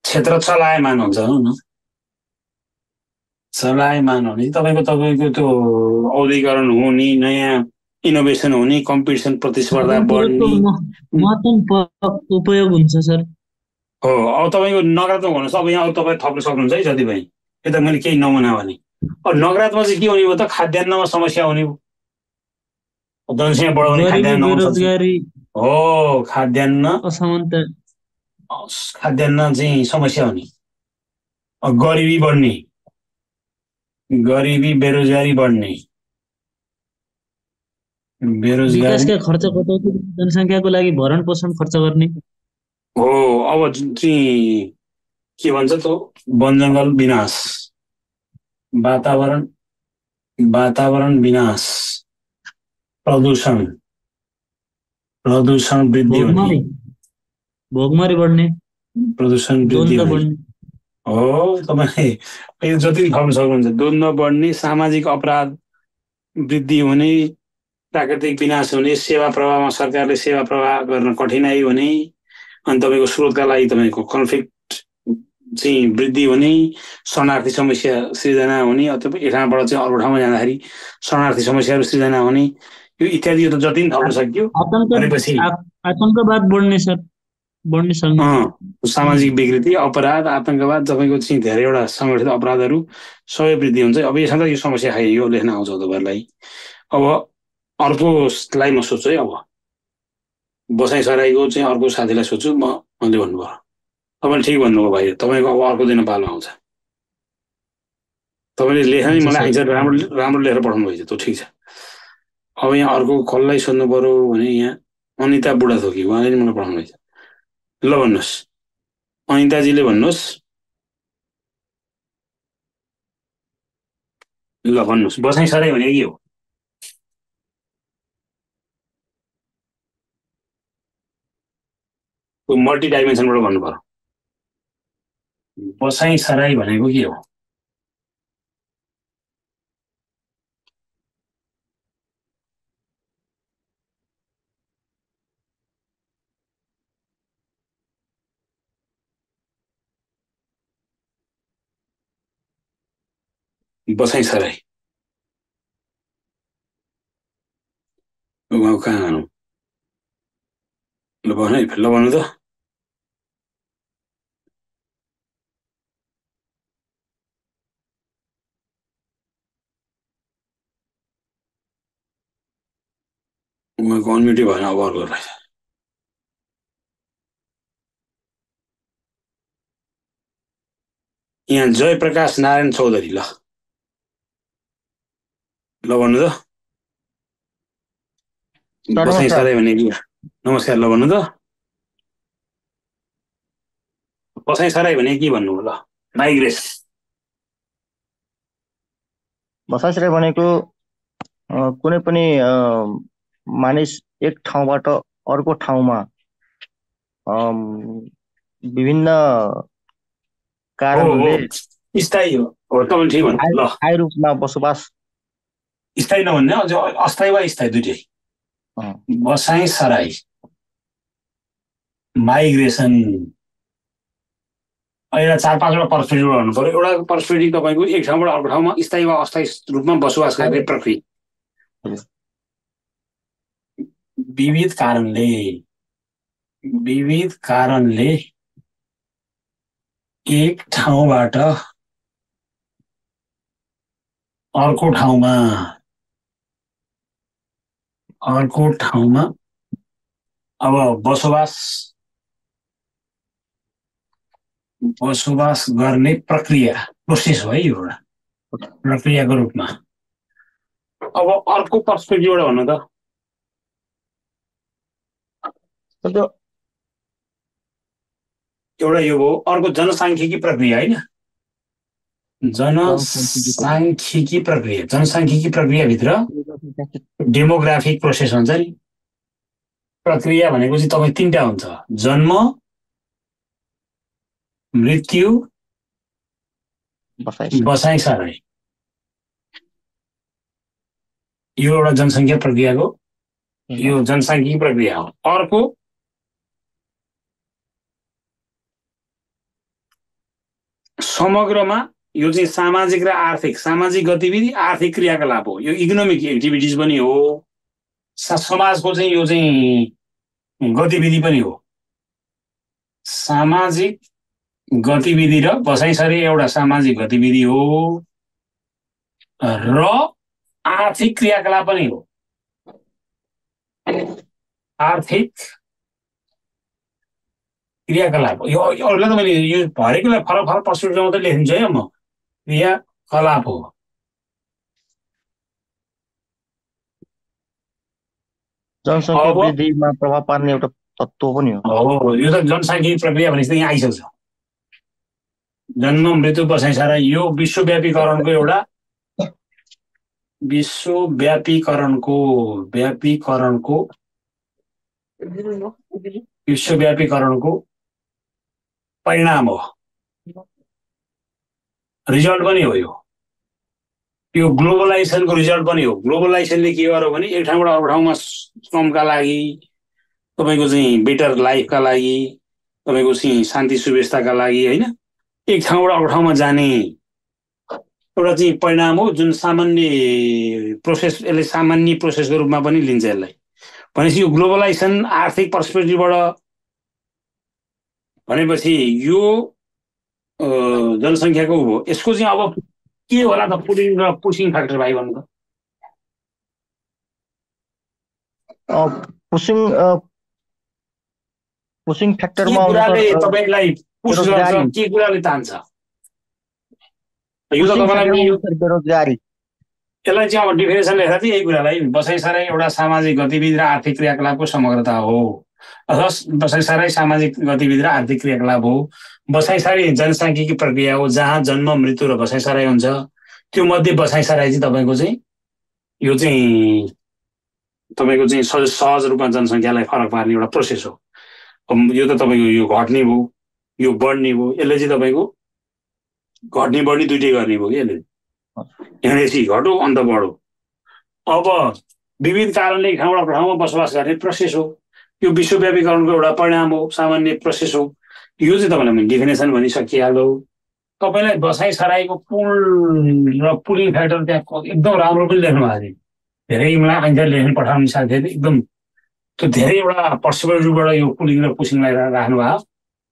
[SPEAKER 1] क्षेत्र चलायमान हुन्छ न चलायमान हुने तपाईँको त्यो औद्योगिकरण हुने नयाँ इनोभेसन हुने कम्पिटिसन प्रतिस्पर्धा बढ्ने
[SPEAKER 3] उपयोग हुन्छ सर
[SPEAKER 1] हो अब तपाईँको नकारात्मक हुनुहोस् अब यहाँ तपाईँ थप्न सक्नुहुन्छ है जति पनि यो त मैले केही नमुना भने अब नकारात्मक चाहिँ के हुने भयो त खाद्यान्नमा समस्या हुने भयो जनसङ्ख्या बढाउने हो खाद्यान्न
[SPEAKER 3] असमानता
[SPEAKER 1] खाद्यान्न चाहिँ समस्या हुने गरिबी बेरोजगारी बढ्ने
[SPEAKER 3] विकासका खर्च कटौती जनसङ्ख्याको लागि भरण पोषण खर्च गर्ने
[SPEAKER 1] हो अब चाहिँ के भन्छ त वन जङ्गल विनाश वातावरण विनाश प्रदूषण वृद्धि हुने
[SPEAKER 3] भोगमरी बढ्ने
[SPEAKER 1] प्रदूषण वृद्धि हो तपाईँले यो जति थप्न सक्नुहुन्छ। द्वन्द्व बढ्ने, सामाजिक अपराध वृद्धि हुने, प्राकृतिक विनाश हुने, सेवा प्रवाहमा सरकारले सेवा प्रवाह गर्न कठिनाइ हुने, अनि तपाईँको स्रोतका लागि तपाईँको कन्फ्लिक्ट चाहिँ वृद्धि हुने, शरणार्थी समस्या सृजना हुने, अथवा एक ठाउँबाट चाहिँ अर्को ठाउँमा जाँदाखेरि शरणार्थी समस्याहरू सृजना हुने, यो इत्यादि यो त जति पनि थप्न सक्यो। भनेपछि
[SPEAKER 3] आतंकवाद बढ्ने सर, बढ्ने सक्ने
[SPEAKER 1] सामाजिक विकृति, अपराध, आतंकवाद, तपाईँको चाहिँ धेरैवटा सङ्गठित अपराधहरू सबै वृद्धि हुन्छ। अब यसमा त यो समस्या खाइ यो लेख्न आउँछ तपाईँहरूलाई। अब अर्कोलाई म सोध्छु है। अब बसाइ सराईको चाहिँ अर्को साथीलाई सोध्छु म, मैले भन्नुभयो। तपाईँले ठिक भन्नुभयो भाइ, तपाईँको अब अर्को दिन पालो आउँछ। तपाईँले लेख्ने मलाई आइन्छ राम्रो राम्रो लेखेर पठाउनु भएछ, त्यो ठिक छ। अब यहाँ अर्को कसलाई सोध्नु पर्यो भने यहाँ अनिता बुढाथोकी, उहाँले नि मलाई पठाउनु भएछ। ल भन्नुहोस् अनिताजीले, भन्नुहोस्। ल भन्नुहोस्, बसाइ सराई भनेको के हो? मल्टी डाइमेन्सनबाट भन्नु पर्यो। बसाइ सराई भनेको के हो? बसाइ सराई उहाँ कहाँ जानु? ल भन्नु है, ल भन्नु त। उहाँको अनम्युटै भएन, अब अर्को रहेछ। यहाँ जयप्रकाश नारायण चौधरी, ल ल भन्नु त। बसाइ सराई भनेको नमस्कार, ल भन्नु त। बसाइ सराई भनेको के भन्नु? ल माइग्रेस।
[SPEAKER 4] बसाइ सराई भनेको कुनै पनि मानिस एक ठाउँबाट अर्को ठाउँमा विभिन्न कारणले
[SPEAKER 1] स्थायी हो। तपाईँले ठिक भन्नु। ल
[SPEAKER 4] स्थायी रूपमा बसोबास,
[SPEAKER 1] स्थायी नभन्ने अझ अस्थायी वा स्थायी दुइटै। बसाइ सराई, माइग्रेसन, अहिले 4-5वटा पर्सपेक्टिभ भन्नु पर्यो। एउटा पर्सपेक्टिभ तपाईँको एक ठाउँबाट अर्को ठाउँमा स्थायी वा अस्थायी रूपमा बसोबास गर्ने प्रक्रिया। विविध कारणले एक ठाउँबाट अर्को ठाउँमा अब बसोबास गर्ने प्रक्रिया, प्रोसेस हो है, यो एउटा प्रक्रियाको रूपमा। अब अर्को पर्सपेक्टिभबाट भन्नु त। एउटा यो हो। अर्को जनसाङ्ख्यिकी प्रक्रिया होइन, जनसाङ्ख्यिकी प्रक्रियाभित्र डेमोग्राफिक प्रोसेस हुन्छ नि। प्रक्रिया भनेको चाहिँ तपाईँ 3टा हुन्छ, जन्म, मृत्यु, बसाइ सराई। यो एउटा जनसङ्ख्या प्रक्रियाको यो जनसाङ्ख्यिकी प्रक्रिया हो। अर्को समग्रमा यो चाहिँ सामाजिक र आर्थिक, सामाजिक गतिविधि, आर्थिक क्रियाकलाप हो। यो इकोनोमिक एक्टिभिटिज पनि हो, समाजको चाहिँ यो चाहिँ गतिविधि पनि हो। सामाजिक गतिविधि र बसाइ सराई एउटा सामाजिक गतिविधि हो र आर्थिक क्रियाकलाप पनि हो। आर्थिक क्रियाकलाप यो अरूलाई त मैले यो हरेकलाई फरक फरक पर्सपेक्टिभमा मात्रै लेखिदिन्छु है। म क्रियाकलाप हो।
[SPEAKER 4] जनसङ्ख्या वृद्धिमा प्रभाव पार्ने एउटा तत्त्व पनि
[SPEAKER 1] हो। यो त जनसाङ्ख्यिक प्रक्रिया भनेपछि यहाँ आइसक्छ। जन्म, मृत्यु, बसाइ सराई यो विश्वव्यापीकरणको एउटा विश्वव्यापीकरणको परिणाम हो। रिजल्ट पनि हो यो ग्लोबलाइजेसनको रिजल्ट पनि हो। ग्लोबलाइजेसनले के गर्यो भने एक ठाउँबाट अर्को ठाउँमा श्रमका लागि, तपाईँको चाहिँ बेटर लाइफका लागि, तपाईँको चाहिँ शान्ति सुव्यवस्थाका लागि होइन, एक ठाउँबाट अर्को ठाउँमा जाने एउटा चाहिँ परिणाम हो, जुन सामान्य प्रोसेस, यसले सामान्य प्रोसेसको रूपमा पनि लिन्छ यसलाई। भनेपछि यो ग्लोबलाइजेसन आर्थिक पर्सपेक्टिभबाट भनेपछि यो जनसङ्ख्याको हो। यसको चाहिँ अब के होला त पुलिङ र पुसिङ फ्याक्टर भाइ भन्नु त?
[SPEAKER 4] पुसिङ फ्याक्टरमा
[SPEAKER 1] तपाईँलाई पुस गर्छ, के कुराले तान्छ? यो त तपाईँलाई
[SPEAKER 4] बेरोजगारी,
[SPEAKER 1] यसलाई चाहिँ अब डिफिनेसन लेख्दा चाहिँ यही कुरालाई बसाइसराई एउटा सामाजिक गतिविधि र आर्थिक क्रियाकलापको समग्रता हो, अथवा बसाइसराई सामाजिक गतिविधि र आर्थिक क्रियाकलाप हो। बसाइसराई जनसाङ्ख्यिकी प्रक्रिया हो जहाँ जन्म, मृत्यु र बसाइसराई हुन्छ। त्यो मध्ये बसाइसराई चाहिँ तपाईँको चाहिँ यो चाहिँ तपाईँको चाहिँ सहज रूपमा जनसङ्ख्यालाई फरक पार्ने एउटा प्रोसेस हो। यो त तपाईँको यो घट्ने भयो, यो बढ्ने भयो, यसले चाहिँ तपाईँको घट्ने बढ्ने दुइटै गर्ने भयो कि यसले। यहाँदेखि घटो अन्त बढो। अब विविध कारणले एक ठाउँबाट ठाउँमा बसोबास गर्ने प्रोसेस हो। यो विश्वव्यापीकरणको एउटा परिणाम हो, सामान्य प्रोसेस हो। यो चाहिँ तपाईँलाई मैले डिफिनेसन भनिसकिहाल्यो। तपाईँलाई बसाइसराईको पुल र पुलिङ फ्याक्टर त्यहाँ एकदम राम्रो पनि लेख्नु भएको थियो। धेरै मलाई आइन्दा लेख्नु पठाउने साथीहरूले एकदम त्यो धेरै एउटा पर्सपेक्टिभबाट यो पुलिङ र पुसिङलाई राख्नु भयो।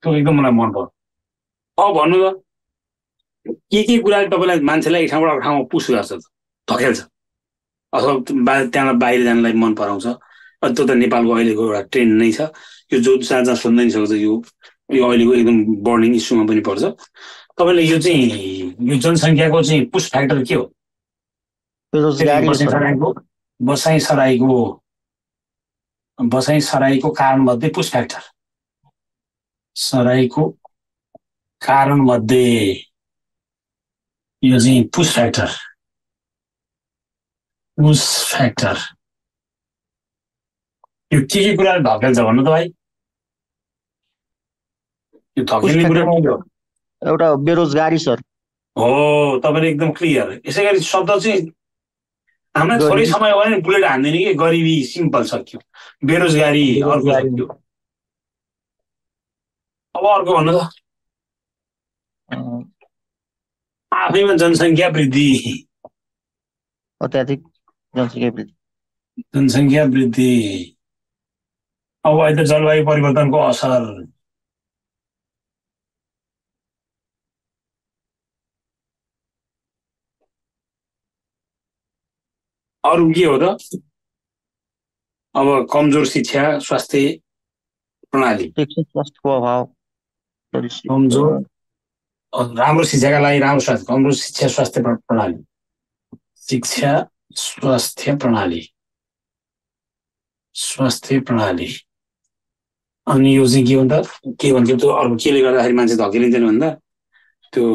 [SPEAKER 1] त्यो एकदम मलाई मन पर्यो। अब भन्नु त के कुराले तपाईँलाई मान्छेलाई एक ठाउँबाट ठाउँमा पुस गर्छ, धकेल्छ, अथवा त्यहाँबाट बाहिर जानलाई मन पराउँछ? त्यो त नेपालको अहिलेको एउटा ट्रेन्ड नै छ। यो जो जहाँ जहाँ सुन्दै नि सक्छ, यो अहिलेको एकदम बर्निङ इस्युमा पनि पर्छ। तपाईँले यो चाहिँ यो जनसङ्ख्याको चाहिँ पुस फ्याक्टर के हो? बसाइसराईको कारणमध्ये पुस फ्याक्टर, सराईको कारणमध्ये यो चाहिँ पुस फ्याक्टर यो के कुराले धकेल्छ भन्नु त भाइ? यो धकेल्ने कुरा के हो?
[SPEAKER 4] एउटा बेरोजगारी सर
[SPEAKER 1] हो। तपाईँले एकदम क्लियर। यसै गरी शब्द चाहिँ हामीलाई थोरै समय भयो भने बुलेट हान्दैन कि, गरिबी सिम्पल सक्यो, बेरोजगारी अर्को सक्यो। अब अर्को भन्नु त? आफैमा जनसङ्ख्या वृद्धि,
[SPEAKER 4] अत्याधिक
[SPEAKER 1] जनसङ्ख्या वृद्धि। अब अहिले त जलवायु परिवर्तनको असर, अरू के हो त? अब कमजोर शिक्षा स्वास्थ्य प्रणाली,
[SPEAKER 4] स्वास्थ्यको अभाव,
[SPEAKER 1] कमजोर राम्रो शिक्षाका लागि राम्रो स्वास्थ्य, कमजोर शिक्षा स्वास्थ्य प्रणाली, शिक्षा स्वास्थ्य प्रणाली, स्वास्थ्य प्रणाली। अनि यो चाहिँ के भन्दा के भन्छ? त्यो अरू केले गर्दाखेरि मान्छे धकेलिँदैन भन्दा त्यो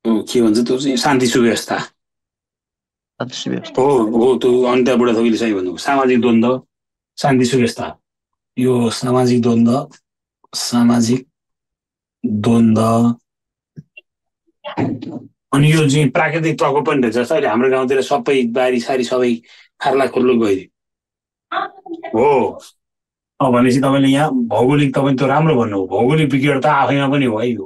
[SPEAKER 1] के भन्छ? त्यो चाहिँ शान्ति सुव्यवस्था हो। त्यो अन्त्य बुढाथोकीले सही भन्नुभयो। सामाजिक द्वन्द्व, शान्ति सुव्यवस्था, यो सामाजिक द्वन्द्व अनि यो चाहिँ प्राकृतिक प्रकोप पनि रहेछ। जस्तो अहिले हाम्रो गाउँतिर सबै बारी सारी सबै खार्ला खुर्लो गइदियो हो। अब भनेपछि तपाईँले यहाँ भौगोलिक, तपाईँ त्यो राम्रो भन्नुभयो, भौगोलिक विकटता आफैमा पनि हो है। यो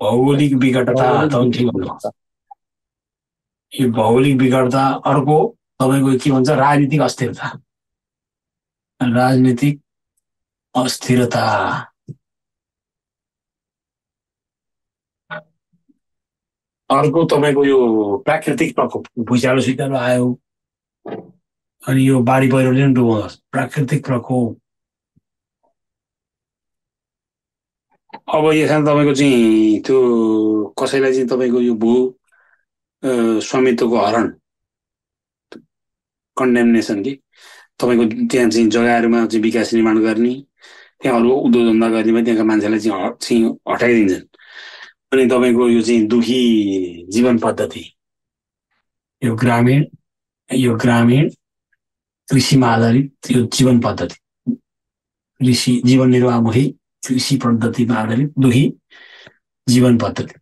[SPEAKER 1] भौगोलिक विकटता तपाईँ ठिक भन्नुभयो। यो भौगोलिक विकटता। अर्को तपाईँको के भन्छ? राजनीतिक अस्थिरता, राजनीतिक अस्थिरता। अर्को तपाईँको यो प्राकृतिक प्रकोप, भुइँचालो सुइँचालो आयो अनि यो बाढी पहिरोले पनि डुबाउँछ, प्राकृतिक प्रकोप। अब यसमा तपाईँको चाहिँ त्यो कसैलाई चाहिँ तपाईँको यो भू स्वामित्वको हरण, कन्डेमनेसन कि तपाईँको त्यहाँ चाहिँ जग्गाहरूमा चाहिँ विकास निर्माण गर्ने, त्यहाँ अरू उद्योग धन्दा गर्नेमा त्यहाँका मान्छेलाई चाहिँ हटाइदिन्छन्। अनि तपाईँको यो चाहिँ दुखी जीवन पद्धति, यो ग्रामीण कृषिमा आधारित यो जीवन पद्धति, कृषि जीवन निर्वाहमुखी कृषि पद्धतिमा आधारित दुखी जीवन पद्धति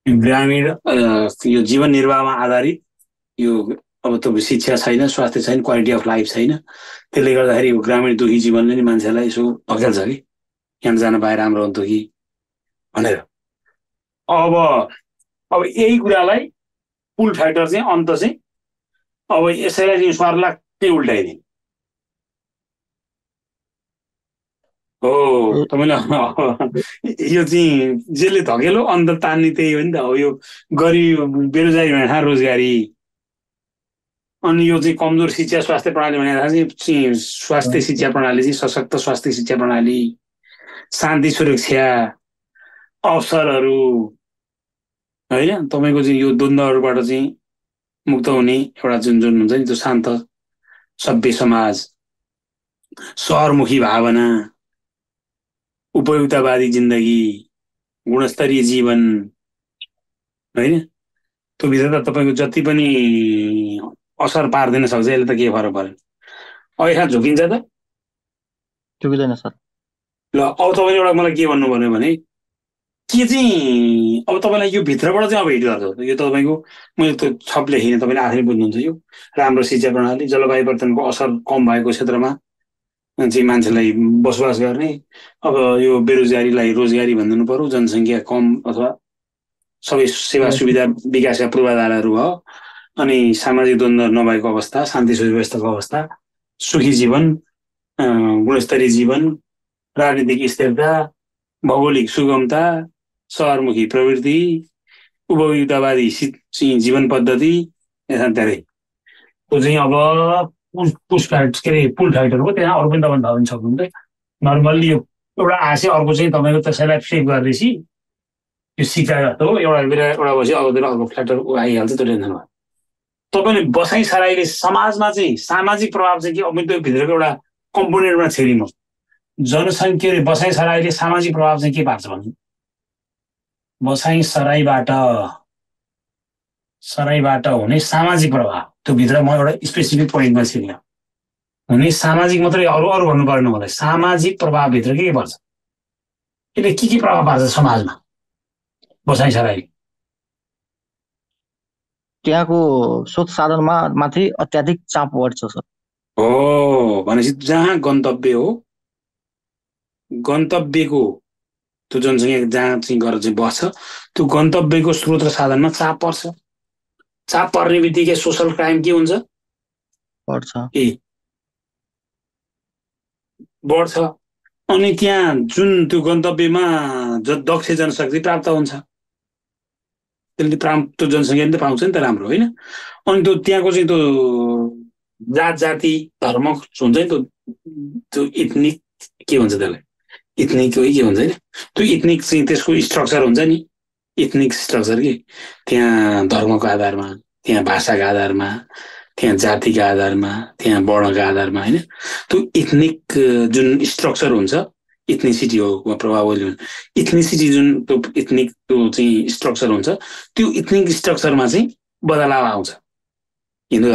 [SPEAKER 1] ग्रामीण यो जीवन निर्वाहमा आधारित यो अब त शिक्षा छैन, स्वास्थ्य छैन, क्वालिटी अफ लाइफ छैन, त्यसले गर्दाखेरि यो ग्रामीण दुखी जीवनले नि मान्छेलाई यसो धकेल्छ कि यहाँ जान पाए राम्रो हुन्थ्यो कि भनेर। अब यही कुरालाई पुल फ्याक्टर चाहिँ अन्त चाहिँ अब यसैलाई चाहिँ सर्लाक्कै उल्टाइदिने हो। तपाईँले यो चाहिँ जसले धकेलो अन्त तान्ने त्यही हो नि त। अब यो गरिब बेरोजगारी भने रोजगारी, अनि यो चाहिँ कमजोर शिक्षा स्वास्थ्य प्रणाली भने चाहिँ स्वास्थ्य शिक्षा प्रणाली चाहिँ सशक्त स्वास्थ्य शिक्षा प्रणाली, शान्ति सुरक्षा अवसरहरू होइन, तपाईँको चाहिँ यो द्वन्द्वहरूबाट चाहिँ मुक्त हुने एउटा जुन हुन्छ नि त्यो शान्त सभ्य समाज, सहरमुखी भावना, उपयुक्तवादी जिन्दगी, गुणस्तरीय जीवन होइन, त्यो भित्र त तपाईँको जति पनि असर पार्दैन सक्छ, यसले त के फरक परेन। अब यहाँ झुकिन्छ त
[SPEAKER 4] झुकिँदैन सर।
[SPEAKER 1] ल अब तपाईँले एउटा मलाई के भन्नुभयो भने के चाहिँ अब तपाईँलाई यो भित्रबाट चाहिँ अब हिट गर्छ यो तपाईँको, मैले त्यो छप लेखिनँ, तपाईँले आफैले बुझ्नुहुन्छ। यो राम्रो शिक्षा प्रणाली, जलवायु परिवर्तनको असर कम भएको क्षेत्रमा चाहिँ मान्छेलाई बसोबास गर्ने, अब यो बेरोजगारीलाई रोजगारी भनिदिनु पर्यो, जनसङ्ख्या कम अथवा सबै सेवा सुविधा विकासका पूर्वाधारहरू भयो, अनि सामाजिक द्वन्द्व नभएको अवस्था, शान्ति सुव्यवस्थाको अवस्था, सुखी जीवन, गुणस्तरीय जीवन, राजनीतिक स्थिरता, भौगोलिक सुगमता, सहरमुखी प्रवृत्ति, उपयुक्तवादी जीवन पद्धति, यता धेरै त्यो चाहिँ अब पुल फ्याक्टर हो। त्यहाँ अरू पनि तपाईँले थाहा पनि सक्नुहुन्छ। नर्मल्ली यो एउटा आशय, अर्को चाहिँ तपाईँको त्यसैलाई फ्लिप गरेपछि यो सिक्का जस्तो हो, एउटा बसी अरूतिर अर्को फ्याक्टर आइहाल्छ, त्यो टेन्सन भयो। तपाईँले बसाइ सराईले समाजमा चाहिँ सामाजिक प्रभाव चाहिँ के, अब त्यो भित्रको एउटा कम्पोनेन्टमा छेरी म जनसङ्ख्या बसाइ सराईले सामाजिक प्रभाव चाहिँ के पार्छ भने बसाइ सराईबाट हुने सामाजिक प्रभाव, त्यो भित्र म एउटा स्पेसिफिक पोइन्टमा छिर्न हुने सामाजिक मात्रै, अरू भन्नु परेन मलाई, सामाजिक प्रभावभित्र के पर्छ, यसले के प्रभाव पार्छ समाजमा बसाइ सराईले?
[SPEAKER 4] त्यहाँको स्रोत साधनमा माथि अत्याधिक चाप बढ्छ सर।
[SPEAKER 1] हो भनेपछि जहाँ गन्तव्य हो, गन्तव्यको त्यो जनसङ्ख्या जहाँ चाहिँ गरेर चाहिँ बस्छ, त्यो गन्तव्यको स्रोत र साधनमा चाप पर्छ। चाप पर्ने बित्तिकै सोसल क्राइम के हुन्छ, बढ्छ। अनि त्यहाँ जुन त्यो गन्तव्यमा दक्ष जनशक्ति प्राप्त हुन्छ, त्यसले त्यो जनसङ्ख्या नि त पाउँछ नि त, राम्रो होइन। अनि त्यो त्यहाँको चाहिँ त्यो जात जाति धर्म हुन्छ नि, त्यो इथनिक के भन्छ त्यसलाई, इथनिक के भन्छ होइन, त्यो इथनिक चाहिँ त्यसको स्ट्रक्चर हुन्छ नि, इथनिक स्ट्रक्चर के, त्यहाँ धर्मको आधारमा, त्यहाँ भाषाको आधारमा, त्यहाँ जातिका आधारमा, त्यहाँ वर्णका आधारमा होइन, त्यो इथनिक जुन स्ट्रक्चर हुन्छ, इथनिसिटी हो प्रभावले, इथनिसिटी जुन त्यो इथनिक त्यो चाहिँ स्ट्रक्चर हुन्छ, त्यो इथनिक स्ट्रक्चरमा चाहिँ बदलाव आउँछ। हिन्दू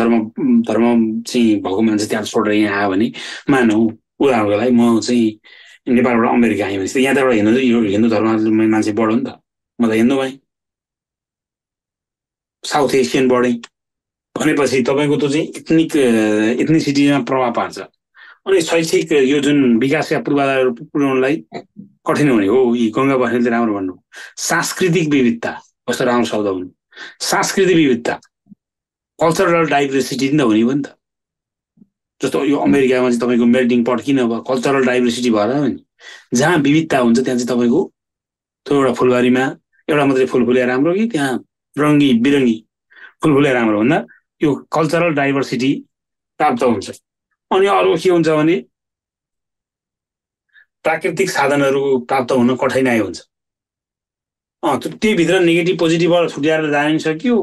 [SPEAKER 1] धर्म चाहिँ भएको मान्छे त्यहाँ छोडेर यहाँ आयो भने, मानौ उदाहरणको लागि म चाहिँ नेपालबाट अमेरिका आएँ भने यहाँ त एउटा हिन्दू धर्ममा मान्छे बढ्यो नि त, म त हिन्दू भएँ, साउथ एसियन बढेँ भनेपछि तपाईँको त्यो चाहिँ इथनिसिटीमा प्रभाव पार्छ। अनि शैक्षिक यो जुन विकासका पूर्वाधारहरू पुर्याउनलाई कठिन हुने हो। यी गङ्गा बस्नेतले राम्रो भन्नु, सांस्कृतिक विविधता, कस्तो राम्रो शब्द हुनु, सांस्कृतिक विविधता, कल्चरल डाइभर्सिटी नि त हुने भयो नि त। जस्तो यो अमेरिकामा चाहिँ तपाईँको मेल्टिङ पट किन भयो, कल्चरल डाइभर्सिटी भएर हो नि। जहाँ विविधता हुन्छ त्यहाँ चाहिँ तपाईँको त्यो एउटा फुलबारीमा एउटा मात्रै फुल फुले राम्रो कि त्यहाँ रङ्गी बिरङ्गी फुल फुले राम्रो भन्दा यो कल्चरल डाइभर्सिटी प्राप्त हुन्छ। अनि अरू के हुन्छ भने प्राकृतिक साधनहरू प्राप्त हुन कठिनाइ हुन्छ। त्यही भित्र नेगेटिभ पोजिटिभबाट छुट्याएर जान सक्यो।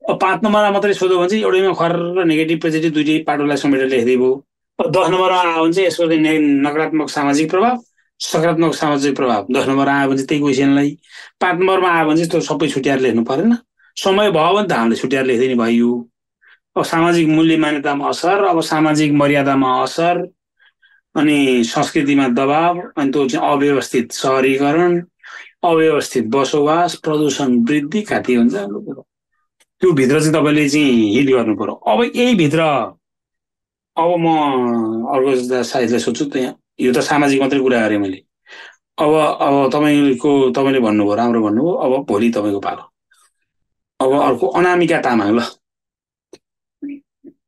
[SPEAKER 1] अब 5 नम्बरमा मात्रै सोध्यो भने चाहिँ एउटैमा खर र नेगेटिभ पोजिटिभ दुइटै पाटोलाई समेटेर लेखिदियो। 10 नम्बरमा आयो भने चाहिँ यसको नकारात्मक सामाजिक प्रभाव, सकारात्मक सामाजिक प्रभाव। 10 नम्बरमा आयो भने चाहिँ त्यही क्वेसनलाई 5 नम्बरमा आयो भने चाहिँ त्यो सबै छुट्याएर लेख्नु परेन। समय भयो भने त हामीले छुट्याएर लेख्दै भयो। अब सामाजिक मूल्य मान्यतामा असर, अब सामाजिक मर्यादामा असर, अनि संस्कृतिमा दबाव, अनि त्यो चाहिँ अव्यवस्थित सहरीकरण, अव्यवस्थित बसोबास, प्रदूषण वृद्धि, घाँटी हुन्छ। त्यो भित्र चाहिँ तपाईँले चाहिँ हिट गर्नु पर्यो। अब यही भित्र अब म अर्को साथीलाई सोध्छु त, यहाँ यो त सामाजिक मात्रै कुरा गरेँ मैले। अब तपाईँले भन्नुभयो, राम्रो भन्नुभयो। अब भोलि तपाईँको पालो। अब अर्को अनामिका तामाङ, ल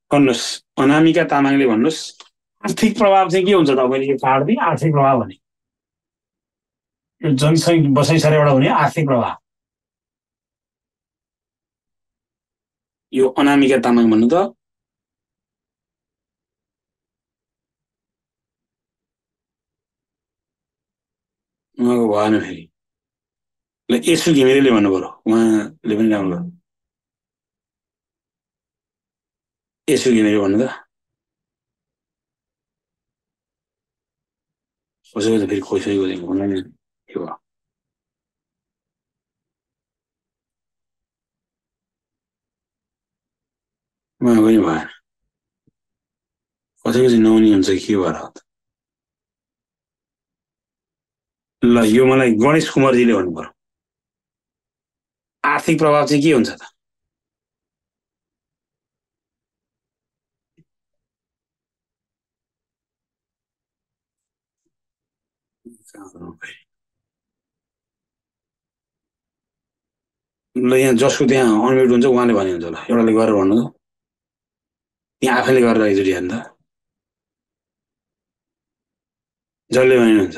[SPEAKER 1] भन्नुहोस्, अनामिका तामाङले भन्नुहोस्, आर्थिक प्रभाव चाहिँ के हुन्छ तपाईँले यो काट्दै? आर्थिक प्रभाव भने यो जनसङ्ख्या बसाइसरेबाट हुने आर्थिक प्रभाव, यो अनामिका तामाङ भन्नु त। उहाँको भएन फेरि। ल यसु घिमिरेले भन्नु पर्यो, उहाँले पनि राम्रो गर्नु। यसु घिमिरे भन्नु त। कसैको त फेरि कसैको भन्नु के भयो? उहाँ पनि भएन। कसैको चाहिँ नहुने हुन्छ के भएर? ल यो मलाई गणेश कुमारजीले भन्नु पर्यो, आर्थिक प्रभाव चाहिँ के हुन्छ त? ल यहाँ जसको त्यहाँ अनम्युट हुन्छ उहाँले भने हुन्छ। ल एउटाले गरेर भन्नु त, त्यहाँ आफैले गरेर एकचोटि हेर्नु त, जसले भने हुन्छ।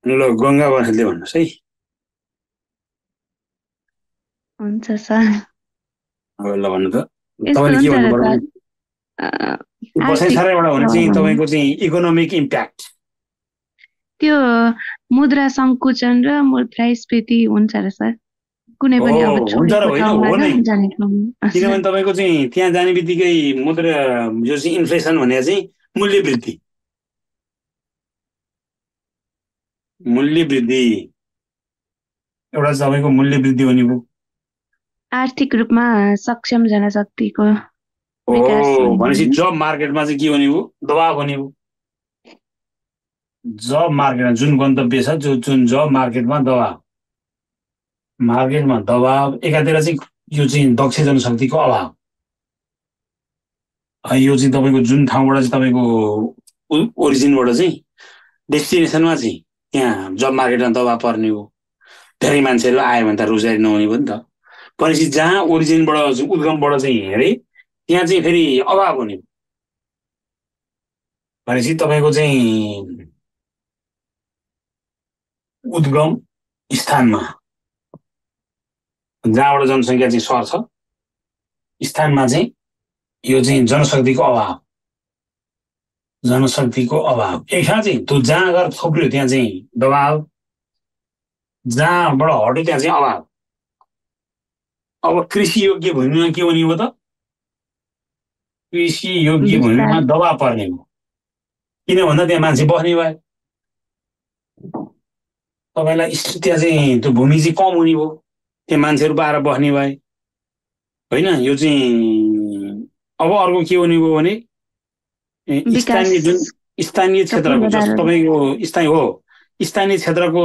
[SPEAKER 1] ल गङ्गा बस्नेतले भन्नुहोस् है।
[SPEAKER 5] हुन्छ सर।
[SPEAKER 1] अब ल भन्नु त, तपाईँले के भन्नु पर्यो? बसाइसरेबाट हुने चाहिँ तपाईँको चाहिँ इकोनोमिक इम्प्याक्ट,
[SPEAKER 5] त्यो मुद्रा सङ्कुचन र मुद्रास्फीति हुन्छ र सर? कुनै पनि अब छोडेको ठाउँमा जाने ठाउँमा,
[SPEAKER 1] किनभने तपाईँको चाहिँ त्यहाँ जाने बित्तिकै मुद्रा जो चाहिँ इन्फ्लेसन भने चाहिँ मूल्य वृद्धि, मूल्य वृद्धि एउटा तपाईँको मूल्य वृद्धि हुने भयो।
[SPEAKER 5] आर्थिक रूपमा सक्षम जनशक्तिको
[SPEAKER 1] भनेपछि जब मार्केटमा चाहिँ के हुने भयो? दबाव हुने भयो। जब मार्केटमा जुन गन्तव्य छ, जुन जब मार्केटमा दबाव, एकातिर चाहिँ यो चाहिँ दक्ष जनशक्तिको अभाव, यो चाहिँ तपाईँको जुन ठाउँबाट चाहिँ तपाईँको ओरिजिनबाट चाहिँ डेस्टिनेसनमा चाहिँ त्यहाँ जब मार्केटमा दबाव पर्ने हो। धेरै मान्छेहरू आयो भने त रोजगारी नहुने भयो नि त। भनेपछि जहाँ ओरिजिनबाट उद्गमबाट चाहिँ हेरे त्यहाँ चाहिँ फेरि अभाव हुने। भनेपछि तपाईँको चाहिँ उद्गम स्थानमा जहाँबाट जनसङ्ख्या चाहिँ सर्छ, स्थानमा चाहिँ यो चाहिँ जनशक्तिको अभाव, एक ठाउँ चाहिँ त्यो जहाँ गएर थोप्रियो त्यहाँ चाहिँ दबाव, जहाँबाट हट्यो त्यहाँ चाहिँ अभाव। अब कृषि योग्य भूमिमा के हुने हो त? कृषि योग्य भूमिमा दबाव पर्ने हो। किन भन्दा त्यहाँ मान्छे बस्ने भयो। तपाईँलाई त्यहाँ चाहिँ त्यो भूमि चाहिँ कम हुने भयो, त्यहाँ मान्छेहरू पाएर बस्ने भए होइन। यो चाहिँ अब अर्को के हुने भयो भने स्थानीय क्षेत्रको तपाईँको स्थानीय क्षेत्रको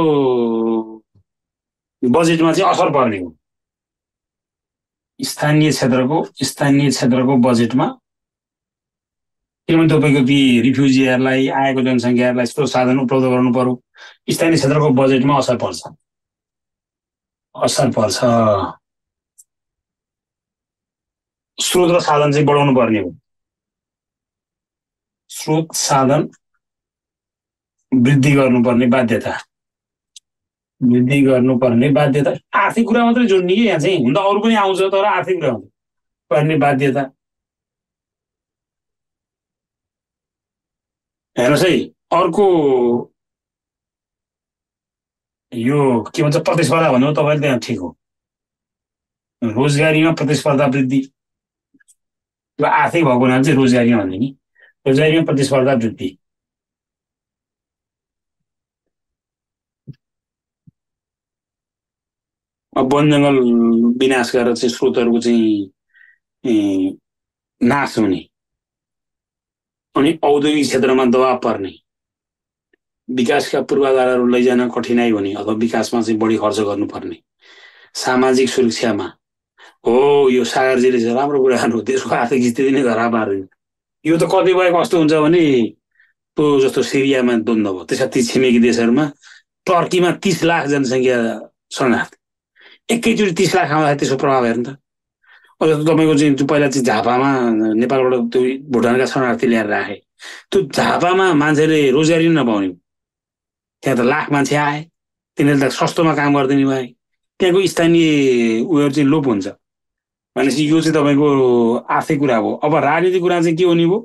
[SPEAKER 1] बजेटमा चाहिँ असर पर्ने हो। स्थानीय क्षेत्रको बजेटमा, किनभने तपाईँको ती रिफ्युजीहरूलाई, आएको जनसङ्ख्याहरूलाई यस्तो साधन उपलब्ध गराउनु पर्यो। स्थानीय क्षेत्रको बजेटमा असर पर्छ। स्रोत र साधन चाहिँ बढाउनु पर्ने हो। स्रोत साधन वृद्धि गर्नुपर्ने बाध्यता, आर्थिक कुरा मात्रै जोड्ने कि यहाँ चाहिँ, हुन त अरू पनि आउँछ तर आर्थिक कुरा पर्ने बाध्यता। हेर्नुहोस् है, अर्को यो के भन्छ प्रतिस्पर्धा भन्नु तपाईँले त्यहाँ ठिक हो। रोजगारीमा प्रतिस्पर्धा वृद्धि, यो आर्थिक भएको हुनाले चाहिँ रोजगारीमा भन्ने नि रोजगारीमा प्रतिस्पर्धा वृद्धि। अब वन जङ्गल विनाश गरेर चाहिँ स्रोतहरूको चाहिँ नाश हुने अनि औद्योगिक क्षेत्रमा दबाब पर्ने, विकासका पूर्वाधारहरू लैजान कठिनाइ हुने अथवा विकासमा चाहिँ बढी खर्च गर्नुपर्ने, सामाजिक सुरक्षामा हो यो सागरजीले चाहिँ राम्रो कुरा गर्नु, देशको आर्थिक स्थिति नै धरा पार्दैन। यो त कतिपय कस्तो हुन्छ भने त्यो जस्तो सिरियामा द्वन्द्व भयो, त्यसका ती छिमेकी देशहरूमा टर्कीमा 30 लाख जनसङ्ख्या शरणार्थी, एकैचोटि 30 लाख आउँदाखेरि त्यसको प्रभाव हेर्नु त। अब जस्तो तपाईँको चाहिँ पहिला चाहिँ झापामा नेपालबाट त्यो भुटानका शरणार्थी ल्याएर राखे, त्यो झापामा मान्छेले रोजगारी नपाउने, त्यहाँ त लाख मान्छे आए, तिनीहरूले त सस्तोमा काम गरिदिने भए, त्यहाँको स्थानीय उयोहरू चाहिँ लोप हुन्छ। भनेपछि यो चाहिँ तपाईँको आर्थिक कुरा हो। अब राजनीतिक कुरा चाहिँ के हुने भयो,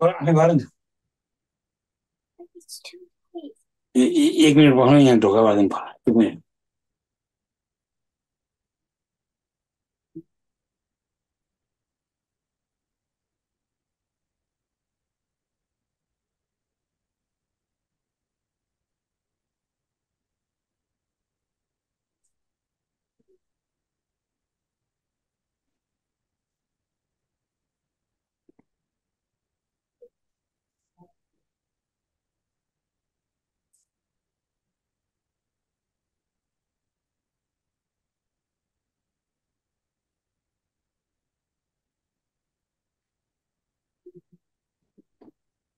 [SPEAKER 1] आफै गर नि, 1 मिनट बस्नु, यहाँ ढोका गरिदिनु पर्यो, 1 मिनट।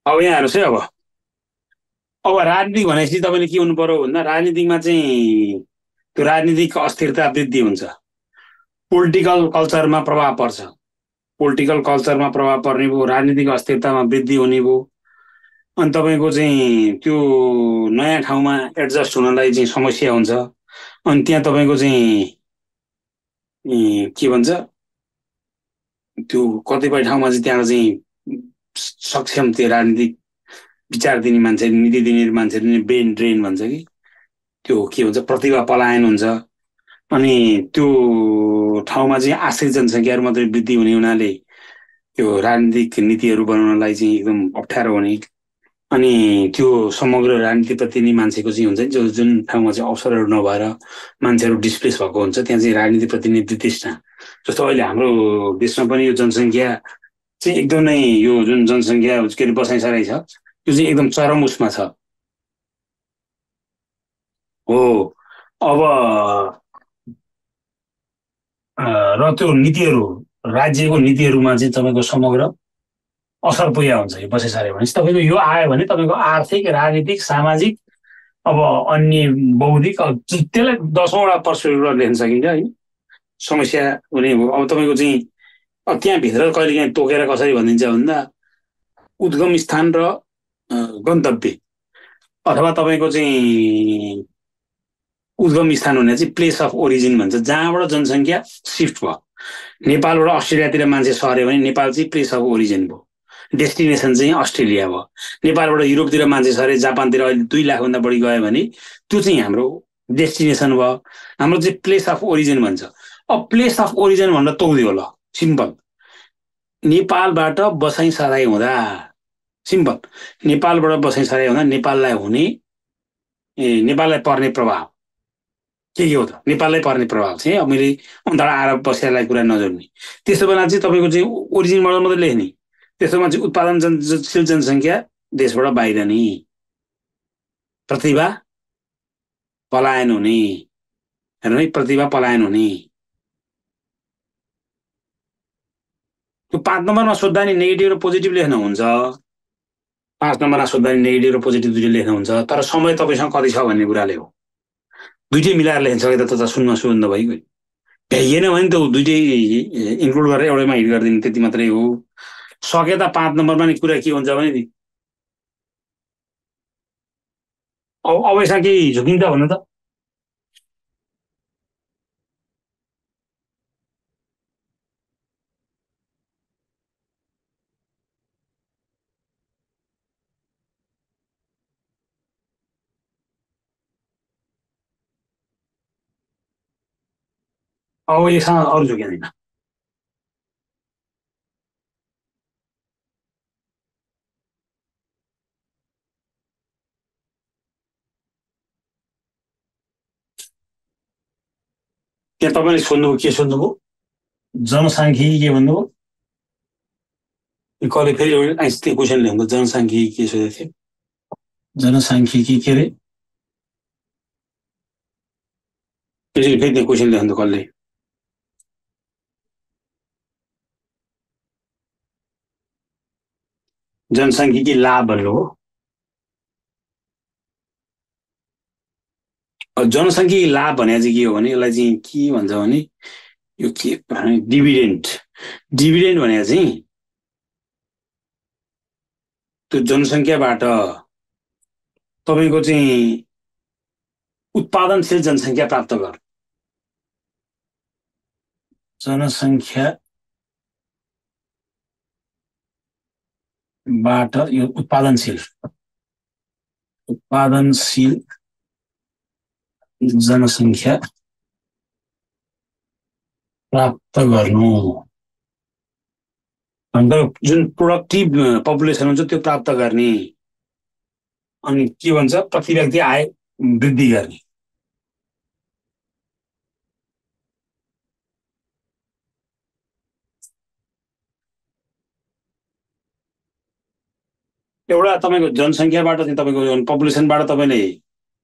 [SPEAKER 1] अब यहाँ हेर्नुहोस् है, अब राजनीति भनेपछि तपाईँले के हुनु पर्यो भन्दा राजनीतिमा चाहिँ त्यो राजनीतिक अस्थिरता वृद्धि हुन्छ, पोलिटिकल कल्चरमा प्रभाव पर्छ, पोलिटिकल कल्चरमा प्रभाव पर्ने भयो, राजनीतिक अस्थिरतामा वृद्धि हुने भयो, अनि तपाईँको चाहिँ त्यो नयाँ ठाउँमा एडजस्ट हुनलाई चाहिँ समस्या हुन्छ, अनि त्यहाँ तपाईँको चाहिँ के भन्छ त्यो कतिपय ठाउँमा चाहिँ त्यहाँ चाहिँ सक्षम त्यो राजनीतिक विचार दिने मान्छे, नीति दिने मान्छेहरू नै ब्रेन ड्रेन भन्छ कि, त्यो के भन्छ प्रतिभा पलायन हुन्छ, अनि त्यो ठाउँमा चाहिँ आश्रित जनसङ्ख्याहरू मात्रै वृद्धि हुने हुनाले त्यो राजनीतिक नीतिहरू बनाउनलाई चाहिँ एकदम अप्ठ्यारो हुने, अनि त्यो समग्र राजनीतिप्रति नै मान्छेको चाहिँ हुन्छ नि, जुन ठाउँमा चाहिँ अवसरहरू नभएर मान्छेहरू डिस्प्लेस भएको हुन्छ त्यहाँ चाहिँ राजनीतिप्रति नै वितृष्णा। जस्तो अहिले हाम्रो देशमा पनि यो जनसङ्ख्या चाहिँ एकदमै यो जुन जनसङ्ख्या के अरे बसाइसराइ छ त्यो चाहिँ एकदम चरम उसमा छ हो। अब र त्यो नीतिहरू राज्यको नीतिहरूमा चाहिँ तपाईँको समग्र असर पुग्या हुन्छ यो बसाइसरायो भनेपछि तपाईँको यो आयो भने तपाईँको आर्थिक, राजनीतिक, सामाजिक, अब अन्य बौद्धिक, त्यसलाई 10औं पर्सपेक्टिभबाट लेख्न सकिन्छ होइन, समस्या हुने हो। अब तपाईँको चाहिँ अब त्यहाँभित्र कहिले काहीँ तोकेर कसरी भनिदिन्छ भन्दा उद्गम स्थान र गन्तव्य, अथवा तपाईँको चाहिँ उद्गम स्थान हुने चाहिँ प्लेस अफ ओरिजिन भन्छ, जहाँबाट जनसङ्ख्या सिफ्ट भयो। नेपालबाट अस्ट्रेलियातिर मान्छे सर्यो भने नेपाल चाहिँ प्लेस अफ ओरिजिन भयो, डेस्टिनेसन चाहिँ अस्ट्रेलिया भयो। नेपालबाट युरोपतिर मान्छे सरे, जापानतिर अहिले 2 लाखभन्दा बढी गयो भने त्यो चाहिँ हाम्रो डेस्टिनेसन भयो, हाम्रो चाहिँ प्लेस अफ ओरिजिन भन्छ। अब प्लेस अफ ओरिजिन भनेर तोक्दियो ल, सिम्पल, नेपालबाट बसाइ सराई हुँदा, सिम्पल, नेपालबाट बसाइ सराई हुँदा नेपाललाई हुने नेपाललाई पर्ने प्रभाव के हो त, नेपाललाई पर्ने प्रभाव चाहिँ अब मैले अन्त आएर बसेरलाई कुरा नजोड्ने, त्यस्तो बेला चाहिँ तपाईँको चाहिँ ओरिजिनबाट मात्रै लेख्ने, त्यसोमा चाहिँ उत्पादनशील जनसङ्ख्या देशबाट बाहिर नि, प्रतिभा पलायन हुने, हेर्नु है, प्रतिभा पलायन हुने। त्यो 5 नम्बरमा सोद्धा नि नेगेटिभ र पोजिटिभ लेख्न हुन्छ, 5 नम्बरमा सोद्धा नि नेगेटिभ र पोजिटिभ दुइटै लेख्न हुन्छ, तर समय तपाईँसँग कति छ भन्ने कुराले हो। दुइटै मिलाएर लेख्न सके त सुन्न सुन्द भइगयो, भ्याइएन भने त दुइटै इन्क्लुड गरेर एउटैमा हिट गरिदिने, त्यति मात्रै हो। सके त 5 नम्बरमा नि कुरा के हुन्छ भने नि अब यसमा केही झुकिन्छ भन्नु त, अब यससँग अरू जोगिँदैन। त्यहाँ तपाईँले सोध्नुभयो, के सोध्नुभयो? जनसाङ्ख्यिकी के भन्नुभयो? कसले फेरि त्यो क्वेसन ल्याउँदा जनसाङ्ख्यिकी के सोधेको थियो? जनसाङ्ख्यिकी के अरे? त्यसरी फेरि त्यो क्वेसन ल्याउँदा कसले? जनसाङ्ख्यिकी लाभ भन्नुभयो। जनसाङ्ख्यिकी लाभ भने चाहिँ के हो भने यसलाई चाहिँ के भन्छ भने यो के डिभिडेन्ड। डिभिडेन्ड भने चाहिँ त्यो जनसङ्ख्याबाट तपाईँको चाहिँ उत्पादनशील जनसङ्ख्या प्राप्त गर्नु। जनसङ्ख्याबाट यो उत्पादनशील जनसङ्ख्या प्राप्त गर्नु। अन्त जुन प्रोडक्टिभ पपुलेसन हुन्छ त्यो प्राप्त गर्ने। अनि के भन्छ? प्रति व्यक्ति आय वृद्धि गर्ने। एउटा तपाईँको जनसङ्ख्याबाट चाहिँ तपाईँको पपुलेसनबाट तपाईँले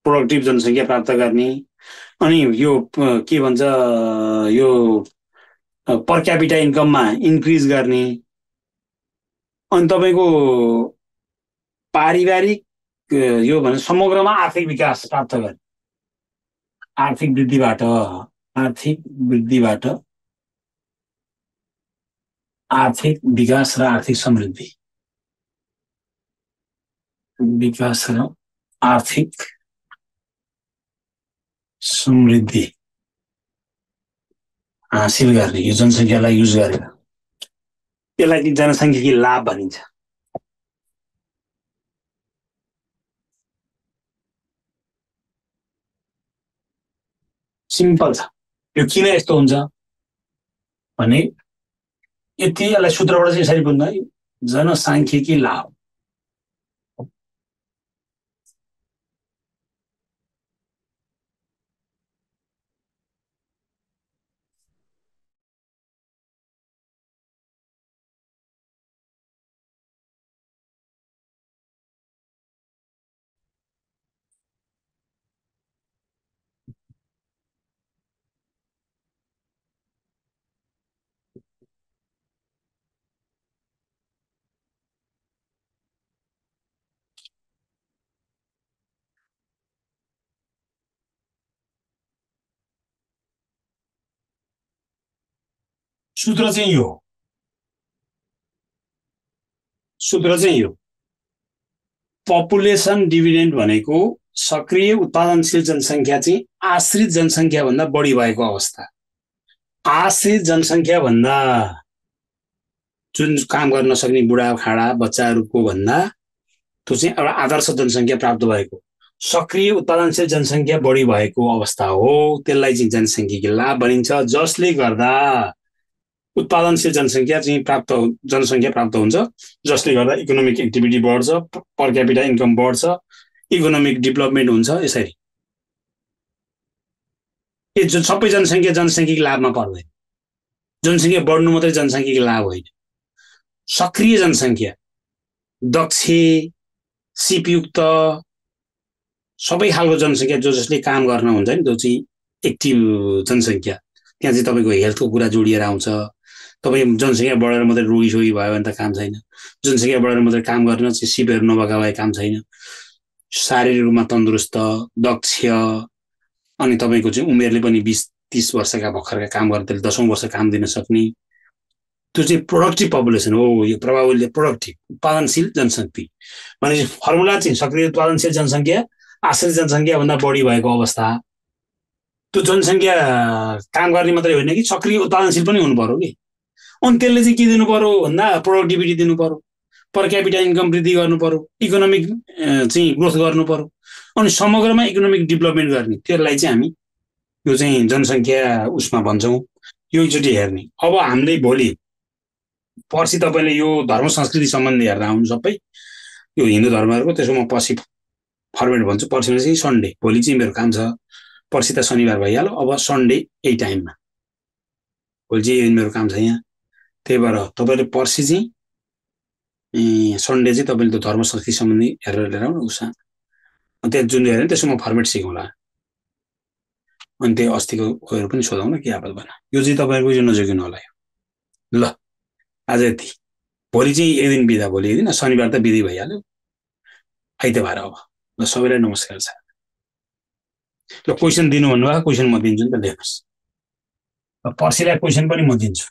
[SPEAKER 1] प्रोडक्टिभ जनसङ्ख्या प्राप्त गर्ने। अनि यो के भन्छ यो पर क्यापिटा इन्कममा इन्क्रिज गर्ने। अनि तपाईँको पारिवारिक यो भने समग्रमा आर्थिक विकास प्राप्त गर्ने। आर्थिक वृद्धिबाट आर्थिक विकास र आर्थिक समृद्धि। विकास र आर्थिक समृद्धि हासिल गर्ने यो जनसङ्ख्यालाई युज गरेर यसलाई जनसङ्ख्यिकी लाभ भनिन्छ। सिम्पल छ। यो किन यस्तो हुन्छ भने यति यसलाई सूत्रबाट चाहिँ यसरी बुझ्नु है। जनसाङ्ख्यिकी लाभ सूत्र चाहिँ यो पपुलेसन डिभिडेन्ड भनेको सक्रिय उत्पादनशील जनसङ्ख्या चाहिँ आश्रित जनसङ्ख्या भन्दा बढी भएको अवस्था। आश्रित जनसङ्ख्या भन्दा जुन काम गर्न सक्ने बुढाखाडा बच्चाहरूको भन्दा त्यो चाहिँ एउटा आदर्श जनसङ्ख्या प्राप्त भएको। सक्रिय उत्पादनशील जनसङ्ख्या बढी भएको अवस्था हो। त्यसलाई चाहिँ जनसङ्ख्यिकी लाभ भनिन्छ। जसले गर्दा उत्पादनशील जनसङ्ख्या प्राप्त हुन्छ। जसले गर्दा इकोनोमिक एक्टिभिटी बढ्छ, पर क्यापिटा इन्कम बढ्छ, इकोनोमिक डेभलपमेन्ट हुन्छ। यसरी यो सबै जनसङ्ख्यिक लाभमा पर्दैन। जनसङ्ख्या बढ्नु मात्रै जनसङ्ख्यिक लाभ होइन। सक्रिय जनसङ्ख्या, दक्ष, सिपयुक्त सबै खालको जनसङ्ख्या जसले काम गर्न हुन्छ नि त्यो चाहिँ एक्टिभ जनसङ्ख्या। त्यहाँ चाहिँ तपाईँको हेल्थको कुरा जोडिएर आउँछ। तपाईँ जनसङ्ख्या बढेर मात्रै रोगी सोगी भयो भने त काम छैन। जनसङ्ख्या बढेर मात्रै काम गर्न चाहिँ सिपहरू नभएका भए काम छैन। शारीरिक रूपमा तन्दुरुस्त, दक्ष, अनि तपाईँको चाहिँ उमेरले पनि 20-30 वर्षका भर्खरका काम गर्न त्यसले 10औं वर्ष काम दिन सक्ने त्यो चाहिँ प्रोडक्टिभ पपुलेसन हो। यो प्रभावले प्रोडक्टिभ उत्पादनशील जनशक्ति भनेपछि फर्मुला चाहिँ सक्रिय उत्पादनशील जनसङ्ख्या आश्रित जनसङ्ख्या भन्दा बढी भएको अवस्था। त्यो जनसङ्ख्या काम गर्ने मात्रै होइन कि सक्रिय उत्पादनशील पनि हुनु पर्यो कि। अनि त्यसले चाहिँ के दिनु पर्यो भन्दा प्रोडक्टिभिटी दिनु पर्यो, पर क्यापिटा इन्कम वृद्धि गर्नु पर्यो, इकोनोमिक चाहिँ ग्रोथ गर्नु पर्यो, अनि समग्रमा इकोनोमिक डेभलपमेन्ट गर्ने। त्यसलाई चाहिँ हामी यो चाहिँ जनसङ्ख्या उसमा भन्छौँ। यो एकचोटि हेर्ने। अब हामीले भोलि पर्सि तपाईँले यो धर्म संस्कृति सम्बन्धी हेर्दा आउनु सबै यो हिन्दू धर्महरूको। त्यसो म पर्सि फर्मेट भन्छु। पर्सि चाहिँ सन्डे, भोलि चाहिँ मेरो काम छ, पर्सि त शनिबार भइहाल्यो। अब सन्डे यही टाइममा, भोलि चाहिँ मेरो काम छ यहाँ। त्यही भएर तपाईँले पर्सि चाहिँ सन्डे चाहिँ तपाईँले त्यो धर्म संस्कृति सम्बन्धी हेरेर लिएर आउनु उषा। अनि त्यहाँ जुन हेऱ्यो त्यसो म फर्मेट सिकौँला। अनि त्यो अस्तिको गएर पनि सोधौँ न, के आपत भएन। यो चाहिँ तपाईँहरूको यो नजोगिनु होला। ल आज यति। भोलि चाहिँ एक दिन बिदा, भोलि एक दिन, शनिबार त बिदी भइहाल्यो, आइतबार। अब ल सबैलाई नमस्कार छ। ल क्वेसन दिनु भन्नुभयो, क्वेसन म दिन्छु नि त, लेख्नुहोस्। पर्सिलाई क्वेसन पनि म दिन्छु।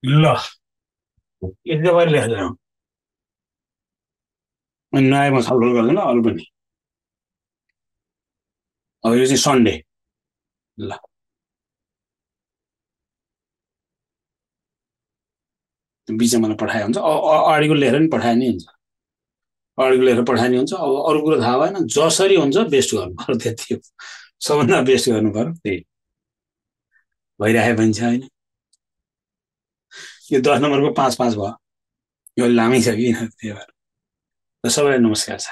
[SPEAKER 1] ल यति तपाईँले लेखेर आउनु। अनि नआएमा छलफल गर्दैन अरू पनि। अब यो चाहिँ सन्डे। ल बिचमा मलाई पठाए हुन्छ, अगाडिको लेखेर नि पठाए नि हुन्छ, अगाडिको लेखेर पठाए नि हुन्छ। अब अरू कुरो थाहा भएन, जसरी हुन्छ बेस्ट गर्नु पर्यो, त्यति हो। सबभन्दा बेस्ट गर्नु पर्यो, त्यही भइराखेको पनि छ होइन। यो 10 नम्बरको 5-5 भयो, यो लामै छ कि, त्यही भएर सबैलाई नमस्कार छ।